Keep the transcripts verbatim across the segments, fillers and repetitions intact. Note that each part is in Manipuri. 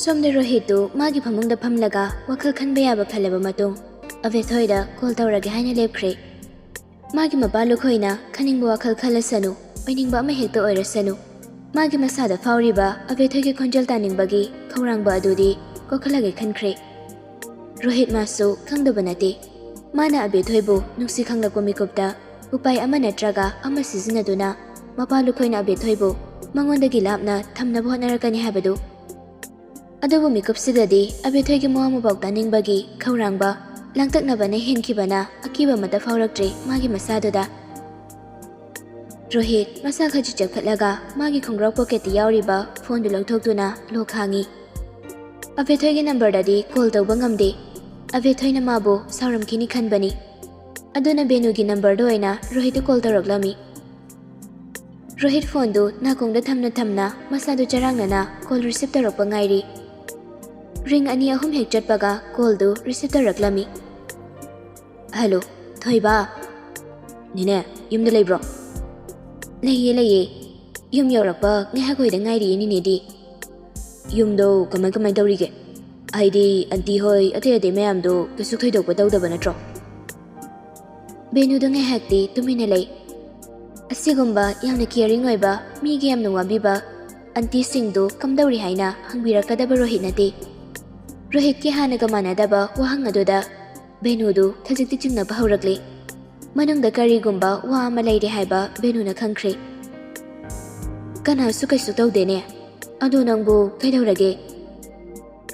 ꯁꯣꯝꯗ ꯔꯣꯍꯤꯠꯇꯨ ꯃꯥꯒꯤ ꯐꯃꯨꯡꯗ ꯐꯝꯂꯒ ꯋꯥꯈꯜ ꯈꯟꯕ ꯌꯥꯕ ꯈꯜꯂꯕ ꯃꯇꯨꯡ ꯑꯕꯦꯊꯣꯏꯗ ꯀꯣꯜ ꯇꯧꯔꯒꯦ ꯍꯥꯏꯅ ꯂꯦꯞꯈ꯭ꯔꯦ꯫ ꯃꯥꯒꯤ ꯃꯄꯥ ꯂꯨꯈꯣꯏꯅ ꯈꯟꯅꯤꯡꯕ ꯋꯥꯈꯜ ꯈꯜꯂꯁꯅꯨ, ꯑꯣꯏꯅꯤꯡꯕ ꯑꯃ ꯍꯦꯛꯇ ꯑꯣꯏꯔꯁꯅꯨ, ꯃꯥꯒꯤ ꯃꯁꯥꯗ ꯐꯥꯎꯔꯤꯕ ꯑꯕꯦꯊꯣꯏꯒꯤ ꯈꯣꯟꯖꯦꯜ ꯇꯥꯅꯤꯡꯕꯒꯤ ꯈꯧꯔꯥꯡꯕ ꯑꯗꯨꯗꯤ ꯀꯣꯛꯍꯜꯂꯒꯦ ꯈꯟꯈ꯭ꯔꯦ꯫ ꯔꯣꯍꯤꯠ ꯃꯥꯁꯨ ꯈꯪꯗꯕ ꯅꯠꯇꯦ꯫ ꯃꯥꯅ ꯑꯕꯦꯊꯣꯏꯕꯨ ꯅꯨꯡꯁꯤ ꯈꯪꯂꯛꯄ ꯃꯤꯀꯨꯞꯇ ꯎꯄꯥꯏ ꯑꯃ ꯅꯠꯇ꯭ꯔꯒ ꯑꯃ ꯁꯤꯖꯤꯟꯅꯗꯨꯅ ꯃꯄꯥ ꯂꯨꯈꯣꯏꯅ ꯑꯕꯦꯊꯣꯏꯕꯨ ꯃꯉꯣꯟꯗꯒꯤ ꯂꯥꯞꯅ ꯊꯝꯅꯕ ꯍꯣꯠꯅꯔꯛꯀꯅꯤ ꯍꯥꯏꯕꯗꯨ꯫ ꯑꯗꯨꯕꯨ ꯃꯤꯀꯨꯞꯁꯤꯗꯗꯤ ꯑꯕꯦꯊꯣꯏꯒꯤ ꯃꯋꯥ ꯃꯄꯥꯎ ꯇꯥꯅꯤꯡꯕꯒꯤ ꯈꯧꯔꯥꯡꯕ ꯂꯥꯡꯇꯛꯅꯕꯅ ꯍꯦꯟꯈꯤꯕꯅ ꯑꯀꯤꯕ ꯑꯃꯠꯇ ꯐꯥꯎꯔꯛꯇ꯭ꯔꯦ ꯃꯥꯒꯤ ꯃꯁꯥꯗꯨꯗ꯫ ꯔꯣꯍꯤꯠ ꯃꯁꯥ ꯈꯖꯤꯛ ꯆꯞꯈꯠꯂꯒ ꯃꯥꯒꯤ ꯈꯣꯡꯒ꯭ꯔꯥꯎ ꯄꯣꯀꯦꯠꯇ ꯌꯥꯎꯔꯤꯕ ꯐꯣꯟꯗꯨ ꯂꯧꯊꯣꯛꯇꯨꯅ ꯂꯣꯛ ꯍꯥꯡꯉꯤ꯫ ꯑꯕꯦꯊꯣꯏꯒꯤ ꯅꯝꯕꯔꯗꯗꯤ ꯀꯣꯜ ꯇꯧꯕ ꯉꯝꯗꯦ꯫ ꯑꯕꯦꯊꯣꯏꯅ ꯃꯥꯕꯨ ꯁꯥꯎꯔꯝꯈꯤꯅꯤ ꯈꯟꯕꯅꯤ꯫ ꯑꯗꯨꯅ ꯕꯦꯅꯨꯒꯤ ꯅꯝꯕꯔꯗ ꯑꯣꯏꯅ ꯔꯣꯍꯤꯠꯇ ꯀꯣꯜ ꯇꯧꯔꯛꯂꯝꯃꯤ꯫ ꯔꯣꯍꯤꯠ ꯐꯣꯟꯗꯨ ꯅꯥꯀꯣꯡꯗ ꯊꯝꯅ ꯊꯝꯅ ꯃꯁꯥꯗꯨ ꯆꯔꯥꯡꯅꯅ ꯀꯣꯜ ꯔꯤꯁꯤꯞ ꯇꯧꯔꯛꯄ ꯉꯥꯏꯔꯤ꯫ ꯔꯤꯡ ꯑꯅꯤ ꯑꯍꯨꯝ ꯍꯦꯛ ꯆꯠꯄꯒ ꯀꯣꯜꯗꯨ ꯔꯤꯁꯤꯞ ꯇꯧꯔꯛꯂꯝꯃꯤ꯫ "ꯍꯜꯂꯣ, ꯊꯣꯏꯕ꯫ ꯅꯦꯅꯦ, ꯌꯨꯝꯗ ꯂꯩꯕ꯭ꯔꯣ?" "ꯂꯩꯌꯦ, ꯂꯩꯌꯦ꯫ ꯌꯨꯝ ꯌꯧꯔꯛꯄ ꯉꯥꯏꯍꯥꯛ ꯑꯣꯏꯗ ꯉꯥꯏꯔꯤꯌꯦ ꯅꯦꯅꯦꯗꯤ꯫" "ꯌꯨꯝꯗꯣ ꯀꯃꯥꯏ ꯀꯃꯥꯏ ꯇꯧꯔꯤꯒꯦ? ꯍꯥꯏꯗꯤ ꯑꯟꯇꯤ ꯍꯣꯏ, ꯑꯇꯩ ꯑꯇꯩ ꯃꯌꯥꯝꯗꯣ ꯀꯩꯁꯨ ꯊꯣꯏꯗꯣꯛꯄ ꯇꯧꯗꯕ ꯅꯠꯇ꯭ꯔꯣ?" ꯕꯦꯅꯨꯗꯣ ꯉꯥꯏꯍꯥꯛꯇꯤ ꯇꯨꯃꯤꯟꯅ ꯂꯩ꯫ ꯑꯁꯤꯒꯨꯝꯕ ꯌꯥꯝꯅ ꯀꯤꯌꯔꯤꯡ ꯑꯣꯏꯕ, ꯃꯤꯒꯤ ꯌꯥꯝꯅ ꯋꯥꯕꯤꯕ ꯑꯟꯇꯤꯁꯤꯡꯗꯨ ꯀꯝꯗꯧꯔꯤ ꯍꯥꯏꯅ ꯍꯪꯕꯤꯔꯛꯀꯗꯕ ꯔꯣꯍꯤꯠ ꯅꯠꯇꯦ꯫ ꯔꯣꯍꯤꯠꯀꯤ ꯍꯥꯟꯅꯒ ꯃꯥꯟꯅꯗꯕ ꯋꯥꯍꯪ ꯑꯗꯨꯗ ꯕꯦꯅꯨꯗꯨ ꯈꯖꯤꯛꯇꯤ ꯆꯤꯡꯅꯕ ꯍꯧꯔꯛꯂꯤ꯫ ꯃꯅꯨꯡꯗ ꯀꯔꯤꯒꯨꯝꯕ ꯋꯥ ꯑꯃ ꯂꯩꯔꯦ ꯍꯥꯏꯕ ꯕꯦꯅꯨꯅ ꯈꯪꯈ꯭ꯔꯦ꯫ "ꯀꯅꯥꯁꯨ ꯀꯩꯁꯨ ꯇꯧꯗꯦꯅꯦ꯫ ꯑꯗꯣ ꯅꯪꯕꯨ ꯀꯩꯗꯧꯔꯒꯦ?"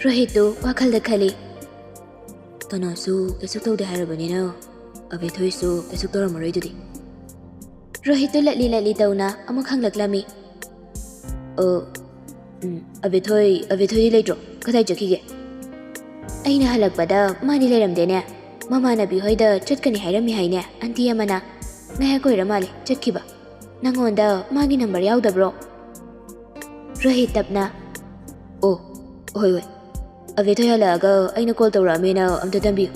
ꯔꯣꯍꯤꯠꯇꯨ ꯋꯥꯈꯜꯗ ꯈꯜꯂꯤ꯫ "ꯀꯅꯥꯁꯨ ꯀꯩꯁꯨ ꯇꯧꯗꯦ ꯍꯥꯏꯔꯕꯅꯤꯅ ꯑꯕꯦꯊꯣꯏꯁꯨ ꯀꯩꯁꯨ ꯇꯧꯔꯝꯃꯔꯣꯏꯗꯨꯗꯤ꯫" ꯔꯣꯍꯤꯠꯇꯨ ꯂꯠꯂꯤ ꯂꯠꯂꯤ ꯇꯧꯅ ꯑꯃꯨꯛ ꯍꯪꯂꯛꯂꯝꯃꯤ꯫ "ꯑ, ꯎꯝ, ꯑꯕꯦꯊꯣꯏ, ꯑꯕꯦꯊꯣꯏꯗꯤ ꯂꯩꯇ꯭ꯔꯣ? ꯀꯗꯥꯏ ꯆꯠꯈꯤꯒꯦ?" "ꯑꯩꯅ ꯍꯜꯂꯛꯄꯗ ꯃꯥꯗꯤ ꯂꯩꯔꯝꯗꯦꯅꯦ꯫ ꯃꯃꯥꯟꯅꯕꯤ ꯍꯣꯏꯗ ꯆꯠꯀꯅꯤ ꯍꯥꯏꯔꯝꯃꯤ ꯍꯥꯏꯅꯦ ꯑꯟꯇꯤ ꯑꯃꯅ꯫ ꯉꯥꯏꯍꯥꯛ ꯑꯣꯏꯔ ꯃꯥꯜꯂꯦ ꯆꯠꯈꯤꯕ꯫ ꯅꯪꯉꯣꯟꯗ ꯃꯥꯒꯤ ꯅꯝꯕꯔ ꯌꯥꯎꯗꯕ꯭ꯔꯣ?" ꯔꯣꯍꯤꯠ ꯇꯞꯅ꯫ "ꯑꯣ, ꯍꯣꯏ, ꯍꯣꯏ꯫ ꯑꯕꯦꯊꯣꯏ ꯍꯜꯂꯛꯑꯒ ꯑꯩꯅ ꯀꯣꯜ ꯇꯧꯔꯛꯑꯝꯃꯦꯅ ꯑꯝꯇ ꯇꯝꯕꯤꯌꯨ꯫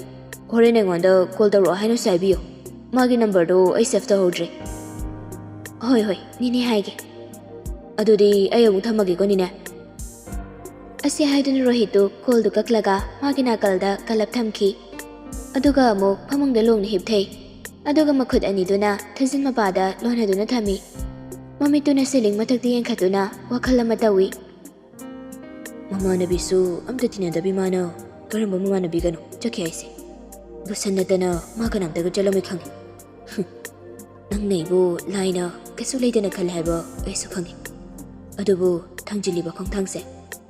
ꯍꯣꯔꯦꯟ ꯑꯩꯉꯣꯟꯗ ꯀꯣꯜ ꯇꯧꯔꯛꯑꯣ ꯍꯥꯏꯅꯁꯨ ꯍꯥꯏꯕꯤꯌꯨ꯫ ꯃꯥꯒꯤ ꯅꯝꯕꯔꯗꯣ ꯑꯩ ꯁꯦꯚ ꯇꯧꯍꯧꯗ꯭ꯔꯦ꯫" "ꯍꯣꯏ, ꯍꯣꯏ, ꯅꯦꯅꯦ ꯍꯥꯏꯒꯦ꯫ ꯑꯗꯨꯗꯤ ꯑꯩ ꯑꯃꯨꯛ ꯊꯝꯃꯒꯦꯀꯣ, ꯅꯦꯅꯦ꯫" ꯑꯁꯤ ꯍꯥꯏꯗꯨꯅ ꯔꯣꯍꯤꯠꯇꯨ ꯀꯣꯜꯗꯨ ꯀꯛꯂꯒ ꯃꯥꯒꯤ ꯅꯥꯀꯜꯗ ꯀꯜꯂꯞ ꯊꯝꯈꯤ꯫ ꯑꯗꯨꯒ ꯑꯃꯨꯛ ꯐꯃꯨꯡꯗ ꯂꯣꯡꯅ ꯍꯤꯞꯊꯩ꯫ ꯑꯗꯨꯒ ꯃꯈꯨꯠ ꯑꯅꯤꯗꯨꯅ ꯊꯥꯖꯤꯟ ꯃꯄꯥꯗ ꯂꯣꯟꯅꯗꯨꯅ ꯊꯝꯃꯤ꯫ ꯃꯃꯤꯠꯇꯨꯅ ꯁꯤꯂꯤꯡ ꯃꯊꯛꯇ ꯌꯦꯡꯈꯠꯇꯨꯅ ꯋꯥꯈꯜ ꯑꯃ ꯇꯧꯏ꯫ ꯃꯃꯥꯟꯅꯕꯤꯁꯨ ꯑꯝꯇ ꯇꯤꯟꯅꯗꯕꯤ ꯃꯥꯅ ꯀꯔꯝꯕ ꯃꯃꯥꯟꯅꯕꯤꯒꯅꯣ ꯆꯠꯈꯤ ꯍꯥꯏꯁꯦ? ꯒꯨꯁꯟ ꯅꯠꯇꯅ ꯃꯥ ꯀꯅꯥꯝꯇꯒ ꯆꯠꯂꯝꯃꯣꯏ ꯈꯪꯉꯤ꯫ ꯅꯪꯅ ꯑꯩꯕꯨ ꯂꯥꯏꯅ ꯀꯩꯁꯨ ꯂꯩꯇꯅ ꯈꯜꯂꯦ ꯍꯥꯏꯕ ꯑꯩꯁꯨ ꯈꯪꯉꯤ꯫ ꯑꯗꯨꯕꯨ ꯊꯥꯡꯖꯤꯜꯂꯤꯕ ꯈꯣꯡꯊꯥꯡꯁꯦ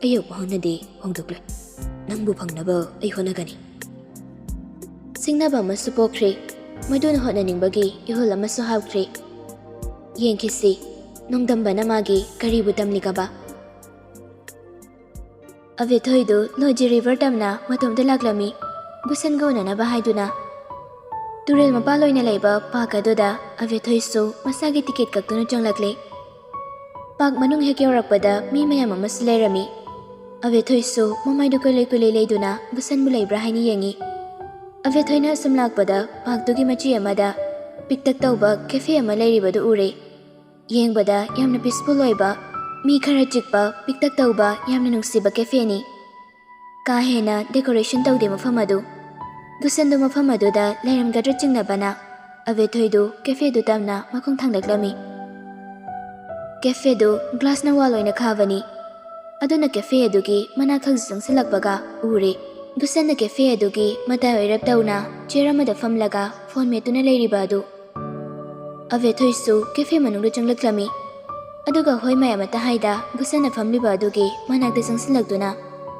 ꯑꯩ ꯌꯧꯕ ꯍꯥꯟꯅꯗꯤ ꯍꯣꯡꯗꯣꯛꯂꯣꯏ꯫ ꯅꯪꯕꯨ ꯐꯪꯅꯕ ꯑꯩ ꯍꯣꯠꯅꯒꯅꯤ꯫ ꯁꯤꯡꯅꯕ ꯑꯃꯁꯨ ꯄꯣꯛꯈ꯭ꯔꯦ꯫ ꯃꯗꯨꯅ ꯍꯣꯠꯅꯅꯤꯡꯕꯒꯤ ꯏꯍꯨꯜ ꯑꯃꯁꯨ ꯍꯥꯞꯈ꯭ꯔꯦ꯫ ꯌꯦꯡꯈꯤꯁꯤ, ꯅꯣꯡꯗꯝꯕꯅ ꯃꯥꯒꯤ ꯀꯔꯤꯕꯨ ꯇꯝꯂꯤꯒꯕ? ꯑꯕꯦꯊꯣꯏꯗꯨ ꯂꯣꯖꯤ ꯔꯤꯚꯔ ꯇꯝꯅ ꯃꯇꯣꯝꯇ ꯂꯥꯛꯂꯝꯃꯤ, ꯒꯨꯁꯟꯒ ꯎꯅꯅꯕ ꯍꯥꯏꯗꯨꯅ꯫ ꯇꯨꯔꯦꯜ ꯃꯄꯥꯜ ꯑꯣꯏꯅ ꯂꯩꯕ ꯄꯥꯔꯛ ꯑꯗꯨꯗ ꯑꯕꯦꯊꯣꯏꯁꯨ ꯃꯁꯥꯒꯤ ꯇꯤꯀꯦꯠ ꯀꯛꯇꯨꯅ ꯆꯪꯂꯛꯂꯦ꯫ ꯄꯥꯔꯛ ꯃꯅꯨꯡ ꯍꯦꯛ ꯌꯧꯔꯛꯄꯗ ꯃꯤ ꯃꯌꯥꯝ ꯑꯃꯁꯨ ꯂꯩꯔꯝꯃꯤ꯫ ꯑꯕꯦꯊꯣꯏꯁꯨ ꯃꯃꯥꯏꯗꯨ ꯀꯨꯂꯩ ꯀꯨꯂꯩ ꯂꯩꯗꯨꯅ ꯒꯨꯁꯟꯕꯨ ꯂꯩꯕ꯭ꯔꯥ ꯍꯥꯏꯅ ꯌꯦꯡꯉꯤ꯫ ꯑꯕꯦꯊꯣꯏꯅ ꯑꯁꯨꯝ ꯂꯥꯛꯄꯗ ꯄꯥꯔꯛꯇꯨꯒꯤ ꯃꯆꯤ ꯑꯃꯗ ꯄꯤꯛꯇꯛ ꯇꯧꯕ ꯀꯦꯐꯦ ꯑꯃ ꯂꯩꯔꯤꯕꯗꯨ ꯎꯔꯦ꯫ ꯌꯦꯡꯕꯗ ꯌꯥꯝꯅ ꯄꯤꯁꯐꯨꯜ ꯑꯣꯏꯕ, ꯃꯤ ꯈꯔ ꯆꯤꯛꯄ, ꯄꯤꯛꯇꯛ ꯇꯧꯕ, ꯌꯥꯝꯅ ꯅꯨꯡꯁꯤꯕ ꯀꯦꯐꯦꯅꯤ꯫ ꯀꯥ ꯍꯦꯟꯅ ꯗꯦꯀꯣꯔꯦꯁꯟ ꯇꯧꯗꯦ ꯃꯐꯝ ꯑꯗꯨ꯫ ꯒꯨꯁꯟꯗꯨ ꯃꯐꯝ ꯑꯗꯨꯗ ꯂꯩꯔꯝꯒꯗ꯭ꯔꯥ ꯆꯤꯡꯅꯕꯅ ꯑꯕꯦꯊꯣꯏꯗꯨ ꯀꯦꯐꯦꯗꯨ ꯇꯝꯅ ꯃꯈꯣꯡ ꯊꯥꯡꯂꯛꯂꯝꯃꯤ꯫ ꯀꯦꯐꯦꯗꯨ ꯒ꯭ꯂꯥꯁꯅ ꯋꯥꯜ ꯑꯣꯏꯅ ꯈꯥꯕꯅꯤ꯫ ꯑꯗꯨꯅ ꯀꯦꯐꯦ ꯑꯗꯨꯒꯤ ꯃꯅꯥꯛ ꯈꯛ ꯆꯪꯁꯤꯜꯂꯛꯄꯒ ꯎꯔꯦ꯫ ꯒꯨꯁꯟꯅ ꯀꯦꯐꯦ ꯑꯗꯨꯒꯤ ꯃꯇꯥꯏ ꯑꯣꯏꯔꯞ ꯇꯧꯅ ꯆꯤꯌꯔ ꯑꯃꯗ ꯐꯝꯂꯒ ꯐꯣꯟ ꯃꯦꯠꯇꯨꯅ ꯂꯩꯔꯤꯕ ꯑꯗꯨ꯫ ꯑꯕꯦꯊꯣꯏꯁꯨ ꯀꯦꯐꯦ ꯃꯅꯨꯡꯗ ꯆꯪꯂꯛꯂꯝꯃꯤ꯫ ꯑꯗꯨꯒ ꯍꯣꯏ ꯃꯥꯏ ꯑꯃꯠꯇ ꯍꯥꯏꯗ ꯒꯨꯁꯟꯅ ꯐꯝꯂꯤꯕ ꯑꯗꯨꯒꯤ ꯃꯅꯥꯛꯇ ꯆꯪꯁꯤꯜꯂꯛꯇꯨꯅ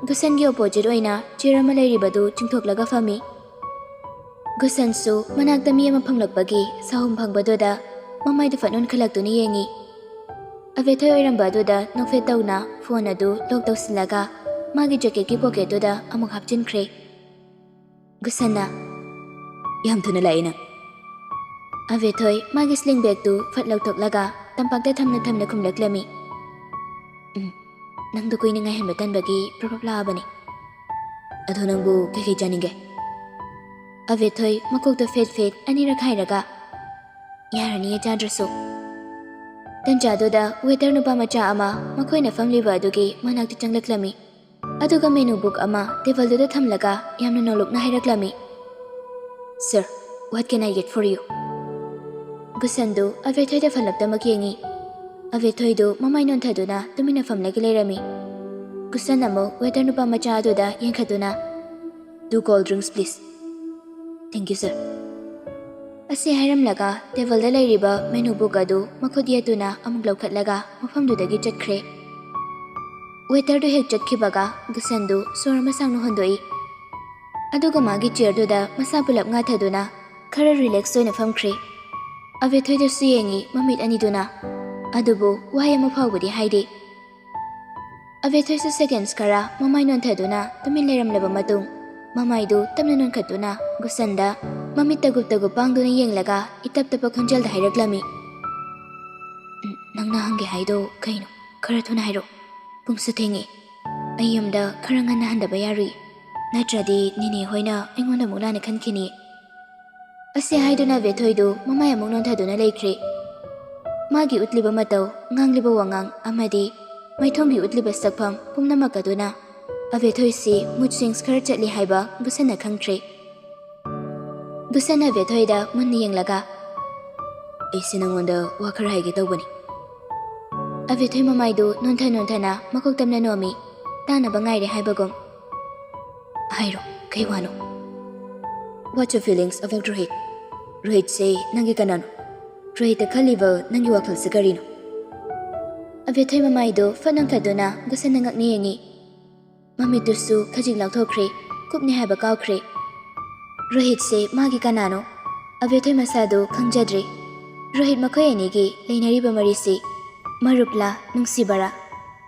ꯒꯨꯁꯟꯒꯤ ꯑꯣꯄꯣꯖꯤꯠ ꯑꯣꯏꯅ ꯆꯤꯌꯔ ꯑꯃ ꯂꯩꯔꯤꯕꯗꯨ ꯆꯤꯡꯊꯣꯛꯂꯒ ꯐꯝꯃꯤ꯫ ꯒꯨꯁꯟꯁꯨ ꯃꯅꯥꯛꯇ ꯃꯤ ꯑꯃ ꯐꯝꯂꯛꯄꯒꯤ ꯁꯥꯍꯨꯝ ꯐꯪꯕꯗꯨꯗ ꯃꯃꯥꯏꯗꯨ ꯐꯠ ꯑꯣꯟꯈꯠꯂꯛꯇꯨꯅ ꯌꯦꯡꯉꯤ꯫ ꯑꯕꯦꯊꯣꯏ ꯑꯣꯏꯔꯝꯕ ꯑꯗꯨꯗ ꯅꯣꯛꯐꯦꯠ ꯇꯧꯅ ꯐꯣꯟ ꯑꯗꯨ ꯂꯣꯛ ꯇꯧꯁꯤꯜꯂꯒ ꯃꯥꯒꯤ ꯖꯦꯀꯦꯠꯀꯤ ꯄꯣꯀꯦꯠꯇꯨꯗ ꯑꯃꯨꯛ ꯍꯥꯞꯆꯤꯟꯈ꯭ꯔꯦ꯫ ꯒꯨꯁꯟꯅ, "ꯌꯥꯝ ꯊꯨꯅ ꯂꯥꯛꯑꯦ ꯅꯪ꯫" ꯑꯕꯦꯊꯣꯏ ꯃꯥꯒꯤ ꯁ꯭ꯂꯤꯡ ꯕꯦꯒꯇꯨ ꯐꯠ ꯂꯧꯊꯣꯛꯂꯒ ꯇꯝꯄꯥꯛꯇ ꯊꯝꯅ ꯊꯝꯅ ꯈꯨꯝꯂꯛꯂꯝꯃꯤ꯫ "ꯎꯝ, ꯅꯪꯗꯨ ꯀꯨꯏꯅ ꯉꯥꯏꯍꯟꯕ ꯇꯟꯕꯒꯤ ꯄ꯭ꯔꯞ ꯄ꯭ꯔꯞ ꯂꯥꯛꯑꯕꯅꯤ꯫ ꯑꯗꯣ ꯅꯪꯕꯨ ꯀꯩꯀꯩ ꯆꯥꯅꯤꯡꯒꯦ?" ꯑꯕꯦꯊꯣꯏ ꯃꯀꯣꯛꯇꯣ ꯐꯦꯠ ꯐꯦꯠ ꯑꯅꯤꯔꯛ ꯍꯥꯏꯔꯒ, "ꯌꯥꯔꯅꯤꯌꯦ ꯆꯥꯗ꯭ꯔꯁꯨ꯫" ꯇꯟꯖꯥꯗꯨꯗ ꯋꯦꯇꯔ ꯅꯨꯄꯥ ꯃꯆꯥ ꯑꯃ ꯃꯈꯣꯏꯅ ꯐꯝꯂꯤꯕ ꯑꯗꯨꯒꯤ ꯃꯅꯥꯛꯇ ꯆꯪꯂꯛꯂꯝꯃꯤ꯫ ꯑꯗꯨꯒ menu book ꯑꯃ ꯇꯦꯕꯜꯗꯨꯗ ꯊꯝꯂꯒ ꯌꯥꯝꯅ ꯅꯣꯂꯨꯛꯅ ꯍꯥꯏꯔꯛꯂꯝꯃꯤ, "Sir, what can I get for you?" ꯒꯨꯁꯟꯗꯨ ꯑꯕꯦꯊꯣꯏꯗ ꯐꯠꯂꯞꯇꯃꯛ ꯌꯦꯡꯉꯤ꯫ ꯑꯕꯦꯊꯣꯏꯗꯨ ꯃꯃꯥꯏ ꯅꯣꯟꯊꯗꯨꯅ ꯇꯨꯃꯤꯟꯅ ꯐꯝꯂꯒ ꯂꯩꯔꯝꯃꯤ꯫ ꯒꯨꯁꯟ ꯑꯃꯨꯛ waiter ꯅꯨꯄꯥ ꯃꯆꯥ ꯑꯗꯨꯗ ꯌꯦꯡꯈꯠꯇꯨꯅ, "Two cold drinks, please." "Thank you, sir." ꯑꯁꯤ ꯍꯥꯏꯔꯝꯂꯒ ꯇꯦꯕꯜꯗ ꯂꯩꯔꯤꯕ menu book ꯑꯗꯨ ꯃꯈꯨꯠ ꯌꯦꯠꯇꯨꯅ ꯑꯃꯨꯛ ꯂꯧꯈꯠꯂꯒ ꯃꯐꯝꯗꯨꯗꯒꯤ ꯆꯠꯈ꯭ꯔꯦ꯫ Waiter ꯗꯨ ꯍꯦꯛ ꯆꯠꯈꯤꯕꯒ ꯒꯨꯁꯟꯗꯨ ꯁꯣꯔ ꯑꯃ ꯁꯥꯡꯅ ꯍꯣꯟꯗꯣꯛꯏ꯫ ꯑꯗꯨꯒ ꯃꯥꯒꯤ chair ꯗꯨꯗ ꯃꯁꯥ ꯄꯨꯂꯞ ꯉꯥꯊꯗꯨꯅ ꯈꯔ relax ꯑꯣꯏꯅ ꯐꯝꯈ꯭ꯔꯦ꯫ ꯑꯕꯦꯊꯣꯏꯗꯁꯨ ꯌꯦꯡꯉꯤ ꯃꯃꯤꯠ ꯑꯅꯤꯗꯨꯅ꯫ ꯑꯗꯨꯕꯨ ꯋꯥꯍꯩ ꯑꯃ ꯐꯥꯎꯕꯗꯤ ꯍꯥꯏꯗꯦ꯫ ꯑꯕꯦꯊꯣꯏꯁꯨ seconds ꯈꯔ ꯃꯃꯥꯏ ꯅꯣꯟꯊꯗꯨꯅ ꯇꯨꯃꯤꯟ ꯂꯩꯔꯝꯂꯕ ꯃꯇꯨꯡ, ꯃꯃꯥꯏꯗꯨ ꯇꯞꯅ ꯅꯣꯟꯈꯠꯇꯨꯅ ꯒꯨꯁꯟꯗ ꯃꯃꯤꯠ ꯇꯒꯨꯞ ꯇꯒꯨꯞ ꯄꯥꯡꯗꯨꯅ ꯌꯦꯡꯂꯒ ꯏꯇꯞ ꯇꯞꯄ ꯈꯣꯟꯖꯦꯜꯗ ꯍꯥꯏꯔꯛꯂꯝꯃꯤ, "ꯅꯪꯅ ꯍꯪꯒꯦ ꯍꯥꯏꯗꯣ ꯀꯩꯅꯣ? ꯈꯔ ꯊꯨꯅ ꯍꯥꯏꯔꯣ꯫ ꯄꯨꯡꯁꯨ ꯊꯦꯡꯉꯦ꯫ ꯑꯩ ꯌꯨꯝꯗ ꯈꯔ ꯉꯟꯅ ꯍꯟꯗꯕ ꯌꯥꯔꯨꯏ꯫ ꯅꯠꯇ꯭ꯔꯗꯤ ꯅꯦꯅꯦ ꯍꯣꯏꯅ ꯑꯩꯉꯣꯟꯗ ꯑꯃꯨꯛ ꯂꯥꯟꯅ ꯈꯟꯈꯤꯅꯤ꯫" ꯑꯁꯤ ꯍꯥꯏꯗꯨꯅ ꯕꯦꯊꯣꯏꯗꯨ ꯃꯃꯥꯏ ꯑꯃꯨꯛ ꯅꯣꯟꯊꯗꯨꯅ ꯂꯩꯈ꯭ꯔꯦ꯫ ꯃꯥꯒꯤ ꯎꯠꯂꯤꯕ ꯃꯇꯧ, ꯉꯥꯡꯂꯤꯕ ꯋꯥꯉꯥꯡ ꯑꯃꯗꯤ ꯃꯥꯏꯊꯣꯡꯒꯤ ꯎꯠꯂꯤꯕ ꯁꯛꯐꯝ ꯄꯨꯝꯅꯃꯛ ꯑꯗꯨꯅ ꯑꯕꯦꯊꯣꯏꯁꯤ mood swings ꯈꯔ ꯆꯠꯂꯤ ꯍꯥꯏꯕ ꯒꯨꯁꯟꯅ ꯈꯪꯈ꯭ꯔꯦ꯫ ꯒꯨꯁꯟꯅ ꯑꯕꯦꯊꯣꯏꯗ ꯃꯨꯟꯅ ꯌꯦꯡꯂꯒ, "ꯑꯩꯁꯦ ꯅꯪꯉꯣꯟꯗ ꯋꯥ ꯈꯔ ꯍꯥꯏꯒꯦ ꯇꯧꯕꯅꯤ꯫" ꯑꯕꯦꯊꯣꯏ ꯃꯃꯥꯏꯗꯨ ꯅꯣꯟꯊ ꯅꯣꯟꯊꯅ ꯃꯀꯣꯛ ꯇꯝꯅ ꯅꯣꯝꯃꯤ, ꯇꯥꯅꯕ ꯉꯥꯏꯔꯦ ꯍꯥꯏꯕꯒꯨꯝ꯫ "ꯍꯥꯏꯔꯣ, ꯀꯩ ꯋꯥꯅꯣ?" "What's your feelings about Rohit? ꯔꯣꯍꯤꯠꯁꯦ ꯅꯪꯒꯤ ꯀꯅꯥꯅꯣ? ꯔꯣꯍꯤꯠꯇ ꯈꯜꯂꯤꯕ ꯅꯪꯒꯤ ꯋꯥꯈꯜꯁꯦ ꯀꯔꯤꯅꯣ?" ꯑꯕꯦꯊꯣꯏ ꯃꯃꯥꯏꯗꯨ ꯐꯠ ꯅꯣꯟꯊꯗꯨꯅ ꯒꯨꯁꯟꯅ ꯉꯛꯅ ꯌꯦꯡꯉꯤ꯫ ꯃꯃꯤꯠꯇꯨꯁꯨ ꯈꯖꯤꯛ ꯂꯥꯎꯊꯣꯛꯈ꯭ꯔꯦ, ꯀꯨꯞꯅꯤ ꯍꯥꯏꯕ ꯀꯥꯎꯈ꯭ꯔꯦ꯫ "ꯔꯣꯍꯤꯠꯁꯦ ꯃꯥꯒꯤ ꯀꯅꯥꯅꯣ?" ꯑꯕꯦꯊꯣꯏ ꯃꯁꯥꯗꯨ ꯈꯪꯖꯗ꯭ꯔꯦ꯫ ꯔꯣꯍꯤꯠ ꯃꯈꯣꯏ ꯑꯅꯤꯒꯤ ꯂꯩꯅꯔꯤꯕ ꯃꯔꯤꯁꯤ ꯃꯔꯨꯞꯂꯥ, ꯅꯨꯡꯁꯤꯕꯔꯥ,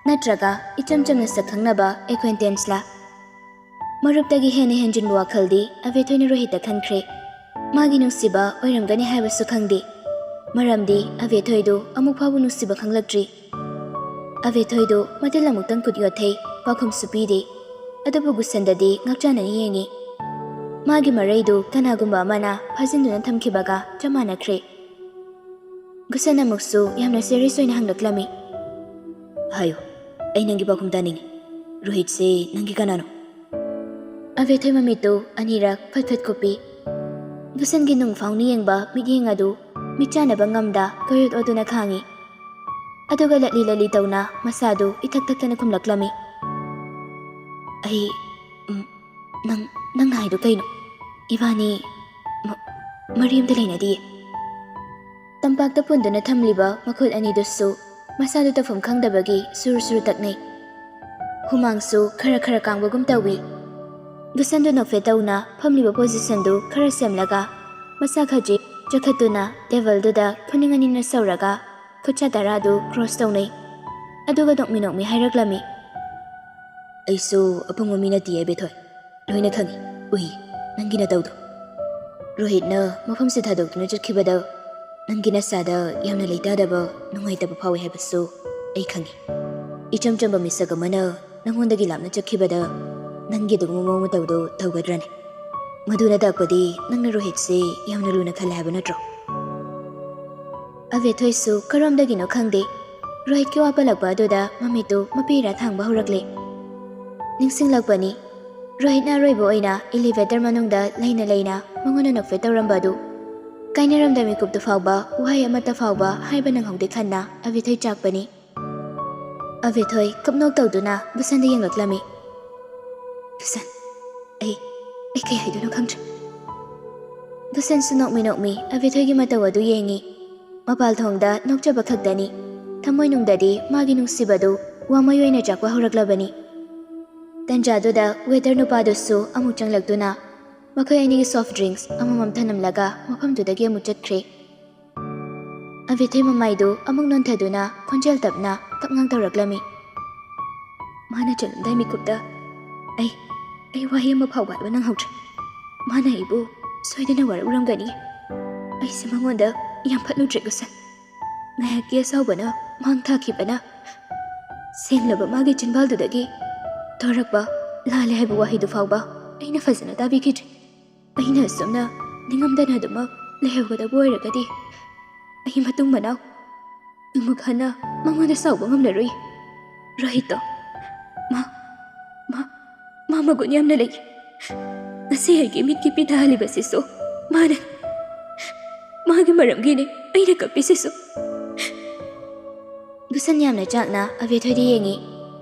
ꯅꯠꯇ꯭ꯔꯒ ꯏꯆꯝ ꯆꯝꯅ ꯁꯛ ꯈꯪꯅꯕ acquaintance ꯂꯥ? ꯃꯔꯨꯞꯇꯒꯤ ꯍꯦꯟꯅ ꯍꯦꯟꯖꯤꯟꯕ ꯋꯥꯈꯜꯗꯤ ꯑꯕꯦꯊꯣꯏꯅ ꯔꯣꯍꯤꯠꯇ ꯈꯟꯈ꯭ꯔꯦ꯫ ꯃꯥꯒꯤ ꯅꯨꯡꯁꯤꯕ ꯑꯣꯏꯔꯝꯒꯅꯤ ꯍꯥꯏꯕꯁꯨ ꯈꯪꯗꯦ, ꯃꯔꯝꯗꯤ ꯑꯕꯦꯊꯣꯏꯗꯨ ꯑꯃꯨꯛ ꯐꯥꯎꯕ ꯅꯨꯡꯁꯤꯕ ꯈꯪꯂꯛꯇ꯭ꯔꯤ꯫ ꯑꯕꯦꯊꯣꯏꯗꯨ ꯃꯇꯤꯜ ꯑꯃꯨꯛꯇꯪ ꯀꯨꯠ ꯌꯣꯠꯊꯩ, ꯄꯥꯎꯈꯨꯝꯁꯨ ꯄꯤꯗꯦ꯫ ꯑꯗꯨꯕꯨ ꯒꯨꯁꯟꯗꯗꯤ ꯉꯥꯛꯆꯥꯅꯅ ꯌꯦꯡꯉꯤ꯫ ꯃꯥꯒꯤ ꯃꯔꯩꯗꯨ ꯀꯅꯥꯒꯨꯝꯕ ꯑꯃꯅ ꯐꯥꯖꯤꯟꯗꯨꯅ ꯊꯝꯈꯤꯕꯒ ꯆꯞ ꯃꯥꯟꯅꯈ꯭ꯔꯦ꯫ ꯒꯨꯁꯟ ꯑꯃꯨꯛꯁꯨ ꯌꯥꯝꯅ serious ꯑꯣꯏꯅ ꯍꯪꯂꯛꯂꯝꯃꯤ, "ꯍꯥꯏꯌꯨ, ꯑꯩ ꯅꯪꯒꯤ ꯄꯥꯎꯈꯨꯝ ꯇꯥꯅꯤꯡꯉꯤ꯫" "ꯔꯣꯍꯤꯠꯁꯦ ꯅꯪꯒꯤ ꯀꯅꯥꯅꯣ?" ꯑꯕꯦꯊꯣꯏ ꯃꯃꯤꯠꯇꯨ ꯑꯅꯤꯔꯛ ꯐꯠ ꯐꯠ ꯀꯨꯞꯄꯤ꯫ ꯒꯨꯁꯟꯒꯤ ꯅꯨꯡ ꯐꯥꯎꯅ ꯌꯦꯡꯕ ꯃꯤꯠꯌꯦꯡ ꯑꯗꯨ ꯃꯤꯠ ꯆꯥꯟꯅꯕ ꯉꯝꯗ ꯀꯣꯏꯑꯣꯠ ꯑꯣꯠꯇꯨꯅ ꯈꯥꯡꯉꯤ꯫ ꯑꯗꯨꯒ ꯂꯠꯂꯤ ꯂꯠꯂꯤ ꯇꯧꯅ ꯃꯁꯥꯗꯨ ꯏꯊꯛ ꯊꯛꯇꯅ ꯈꯨꯝꯂꯛꯂꯝꯃꯤ꯫ "ꯑꯩ, ꯎꯝ, ꯅꯪ, ꯅꯪꯅ ꯍꯥꯏꯗꯣ ꯀꯩꯅꯣ? ꯏꯕꯥꯅꯤ ꯃ-, ꯃꯔꯤ ꯑꯝꯇ ꯂꯩꯅꯗꯤꯌꯦ꯫" ꯇꯝꯄꯥꯛꯇ ꯄꯨꯟꯗꯨꯅ ꯊꯝꯂꯤꯕ ꯃꯈꯨꯠ ꯑꯅꯤꯗꯨꯁꯨ ꯃꯁꯥꯗꯨ ꯇꯧꯐꯝ ꯈꯪꯗꯕꯒꯤ ꯁꯨꯔꯨ ꯁꯨꯔꯨ ꯇꯛꯅꯩ꯫ ꯍꯨꯃꯥꯡꯁꯨ ꯈꯔ ꯈꯔ ꯀꯥꯡꯕꯒꯨꯝ ꯇꯧꯏ꯫ ꯒꯨꯁꯟꯗꯨ ꯅꯣꯛꯐꯦꯠ ꯇꯧꯅ ꯐꯝꯂꯤꯕ ꯄꯣꯖꯤꯁꯟꯗꯨ ꯈꯔ ꯁꯦꯝꯂꯒ ꯃꯁꯥ ꯈꯖꯤꯛ ꯆꯈꯠꯇꯨꯅ ꯇꯦꯕꯜꯗꯨꯗ ꯈꯨꯅꯤꯡ ꯑꯅꯤꯅ ꯁꯧꯔꯒ ꯈꯨꯠꯁꯥ ꯇꯔꯥꯗꯨ ꯀ꯭ꯔꯣꯁ ꯇꯧꯅꯩ꯫ ꯑꯗꯨꯒ ꯅꯣꯛꯃꯤ ꯅꯣꯛꯃꯤ ꯍꯥꯏꯔꯛꯂꯝꯃꯤ꯫ "ꯑꯩꯁꯨ ꯑꯄꯪꯕ ꯃꯤ ꯅꯠꯇꯤꯌꯦ, ꯕꯦꯊꯣꯏ꯫ ꯂꯣꯏꯅ ꯈꯪꯏ, ꯎꯏ, ꯅꯪꯒꯤ ꯅꯇꯧꯗꯣ꯫ ꯔꯣꯍꯤꯠꯅ ꯃꯐꯝꯁꯤ ꯊꯥꯗꯣꯛꯇꯨꯅ ꯆꯠꯈꯤꯕꯗ ꯅꯪꯒꯤ ꯅꯁꯥꯗ ꯌꯥꯝꯅ ꯂꯩꯇꯥꯗꯕ, ꯅꯨꯡꯉꯥꯏꯇꯕ ꯐꯥꯎꯏ ꯍꯥꯏꯕꯁꯨ ꯑꯩ ꯈꯪꯏ꯫ ꯏꯆꯝ ꯆꯝꯕ ꯃꯤꯁꯛ ꯑꯃꯅ ꯅꯪꯉꯣꯟꯗꯒꯤ ꯂꯥꯞꯅ ꯆꯠꯈꯤꯕꯗ ꯅꯪꯒꯤ ꯑꯗꯨꯒꯨꯝꯕ ꯃꯑꯣꯡ ꯃꯇꯧꯗꯣ ꯇꯧꯒꯗ꯭ꯔꯅꯦ? ꯃꯗꯨꯅ ꯇꯥꯛꯄꯗꯤ ꯅꯪꯅ ꯔꯣꯍꯤꯠꯁꯦ ꯌꯥꯝꯅ ꯂꯨꯅ ꯈꯜꯂꯦ ꯍꯥꯏꯕ ꯅꯠꯇ꯭ꯔꯣ?" ꯑꯕꯦꯊꯣꯏꯁꯨ ꯀꯔꯣꯝꯗꯒꯤꯅꯣ ꯈꯪꯗꯦ, ꯔꯣꯍꯤꯠꯀꯤ ꯋꯥ ꯄꯜꯂꯛꯄ ꯑꯗꯨꯗ ꯃꯃꯤꯠꯇꯨ ꯃꯄꯤ ꯏꯔꯥ ꯊꯥꯡꯕ ꯍꯧꯔꯛꯂꯦ꯫ ꯅꯤꯡꯁꯤꯡꯂꯛꯄꯅꯤ, ꯔꯣꯍꯤꯠꯅ ꯑꯔꯣꯏꯕ ꯑꯣꯏꯅ ꯏꯂꯤꯚꯦꯇꯔ ꯃꯅꯨꯡꯗ ꯂꯩꯅ ꯂꯩꯅ ꯃꯉꯣꯟꯗ ꯅꯣꯛꯐꯦꯠ ꯇꯧꯔꯝꯕ ꯑꯗꯨ꯫ ꯀꯥꯏꯅꯔꯝꯗ ꯃꯤꯀꯨꯞꯇꯨ ꯐꯥꯎꯕ ꯋꯥꯍꯩ ꯑꯃꯠꯇ ꯐꯥꯎꯕ ꯍꯥꯏꯕ ꯅꯪꯍꯧꯗꯦ ꯈꯟꯅ ꯑꯕꯦꯊꯣꯏ ꯆꯥꯛꯄꯅꯤ꯫ ꯑꯕꯦꯊꯣꯏ ꯀꯞꯅꯣꯛ ꯇꯧꯗꯨꯅ ꯒꯨꯁꯟꯗ ꯌꯦꯡꯂꯛꯂꯝꯃꯤ꯫ "ꯒꯨꯁꯟ, ꯑꯩ, ꯑꯩ ꯀꯩ ꯍꯥꯏꯗꯣꯏꯅꯣ ꯈꯪꯗ꯭ꯔꯦ꯫" ꯒꯨꯁꯟꯁꯨ ꯅꯣꯛꯃꯤ ꯅꯣꯛꯃꯤ ꯑꯕꯦꯊꯣꯏꯒꯤ ꯃꯇꯧ ꯑꯗꯨ ꯌꯦꯡꯉꯤ꯫ ꯃꯄꯥꯜ ꯊꯣꯡꯗ ꯅꯣꯛꯆꯕ ꯈꯛꯇꯅꯤ꯫ ꯊꯃꯣꯏꯅꯨꯡꯗꯗꯤ ꯃꯥꯒꯤ ꯅꯨꯡꯁꯤꯕꯗꯨ ꯋꯥꯃꯩ ꯑꯣꯏꯅ ꯆꯥꯛꯄ ꯍꯧꯔꯛꯂꯕꯅꯤ꯫ ꯇꯟꯖꯥꯗꯨꯗ ꯋꯦꯇꯔ ꯅꯨꯄꯥꯗꯨꯁꯨ ꯑꯃꯨꯛ ꯆꯪꯂꯛꯇꯨꯅ ꯃꯈꯣꯏ ꯑꯅꯤꯒꯤ ꯁꯣꯐ ꯗ꯭ꯔꯤꯡꯁ ꯑꯃꯃꯝ ꯊꯅꯝꯂꯒ ꯃꯐꯝꯗꯨꯗꯒꯤ ꯑꯃꯨꯛ ꯆꯠꯈ꯭ꯔꯦ꯫ ꯑꯕꯦꯊꯣꯏ ꯃꯃꯥꯏꯗꯨ ꯑꯃꯨꯛ ꯅꯣꯟꯊꯗꯨꯅ ꯈꯣꯟꯖꯦꯜ ꯇꯞꯅ ꯀꯞꯉꯥꯡ ꯇꯧꯔꯛꯂꯝꯃꯤ꯫ ꯃꯥꯅ ꯆꯠꯂꯝꯗꯥꯏ ꯃꯤꯀꯨꯞꯇ ꯑꯩ, ꯑꯩ ꯋꯥꯍꯩ ꯑꯃ ꯐꯥꯎꯕ ꯍꯥꯏꯕ ꯅꯪꯍꯧꯗ꯭ꯔꯦ꯫ ꯃꯥꯅ ꯑꯩꯕꯨ ꯁꯣꯏꯗꯅ ꯋꯥꯔꯧꯔꯝꯒꯅꯤ꯫ ꯑꯩꯁꯦ ꯃꯉꯣꯟꯗ ꯌꯥꯝ ꯐꯠꯂꯨꯗ꯭ꯔꯦ, ꯒꯨꯁꯟ꯫ ꯉꯥꯏꯍꯥꯛꯀꯤ ꯑꯁꯥꯎꯕꯅ ꯃꯥꯡ ꯊꯥꯈꯤꯕꯅ ꯁꯦꯡꯂꯕ ꯃꯥꯒꯤ ꯆꯤꯟꯕꯥꯜꯗꯨꯗꯒꯤ ꯊꯣꯔꯛꯄ ꯂꯥꯜꯂꯦ ꯍꯥꯏꯕ ꯋꯥꯍꯩꯗꯨ ꯐꯥꯎꯕ ꯑꯩꯅ ꯐꯖꯅ ꯇꯥꯕꯤꯈꯤꯗ꯭ꯔꯦ꯫ ꯑꯩꯅ ꯑꯁꯨꯝꯅ ꯅꯤꯡꯉꯝꯗꯅ ꯑꯗꯨꯃꯛ ꯂꯩꯍꯧꯒꯗꯕ ꯑꯣꯏꯔꯒꯗꯤ ꯑꯩ ꯃꯇꯨꯡ ꯃꯅꯥꯎ ꯑꯃꯨꯛ ꯍꯟꯅ ꯃꯉꯣꯟꯗ ꯁꯥꯎꯕ ꯉꯝꯂꯔꯣꯏ꯫ ꯔꯣꯍꯤꯠꯇꯣ ꯃꯥ, ꯃꯒꯨꯟ ꯌꯥꯝꯅ ꯂꯩ꯫ ꯉꯁꯤ ꯑꯩꯒꯤ ꯃꯤꯠꯀꯤ ꯄꯤ ꯇꯥꯍꯜꯂꯤꯕꯁꯤꯁꯨ ꯃꯥꯅ, ꯃꯥꯒꯤ ꯃꯔꯝꯒꯤꯅꯦ ꯑꯩꯅ ꯀꯞꯄꯤꯁꯤꯁꯨ꯫ ꯒꯨꯁꯟ ꯌꯥꯝꯅ ꯆꯥꯛꯅ ꯑꯕꯦꯊꯣꯏꯗ ꯌꯦꯡꯉꯤ꯫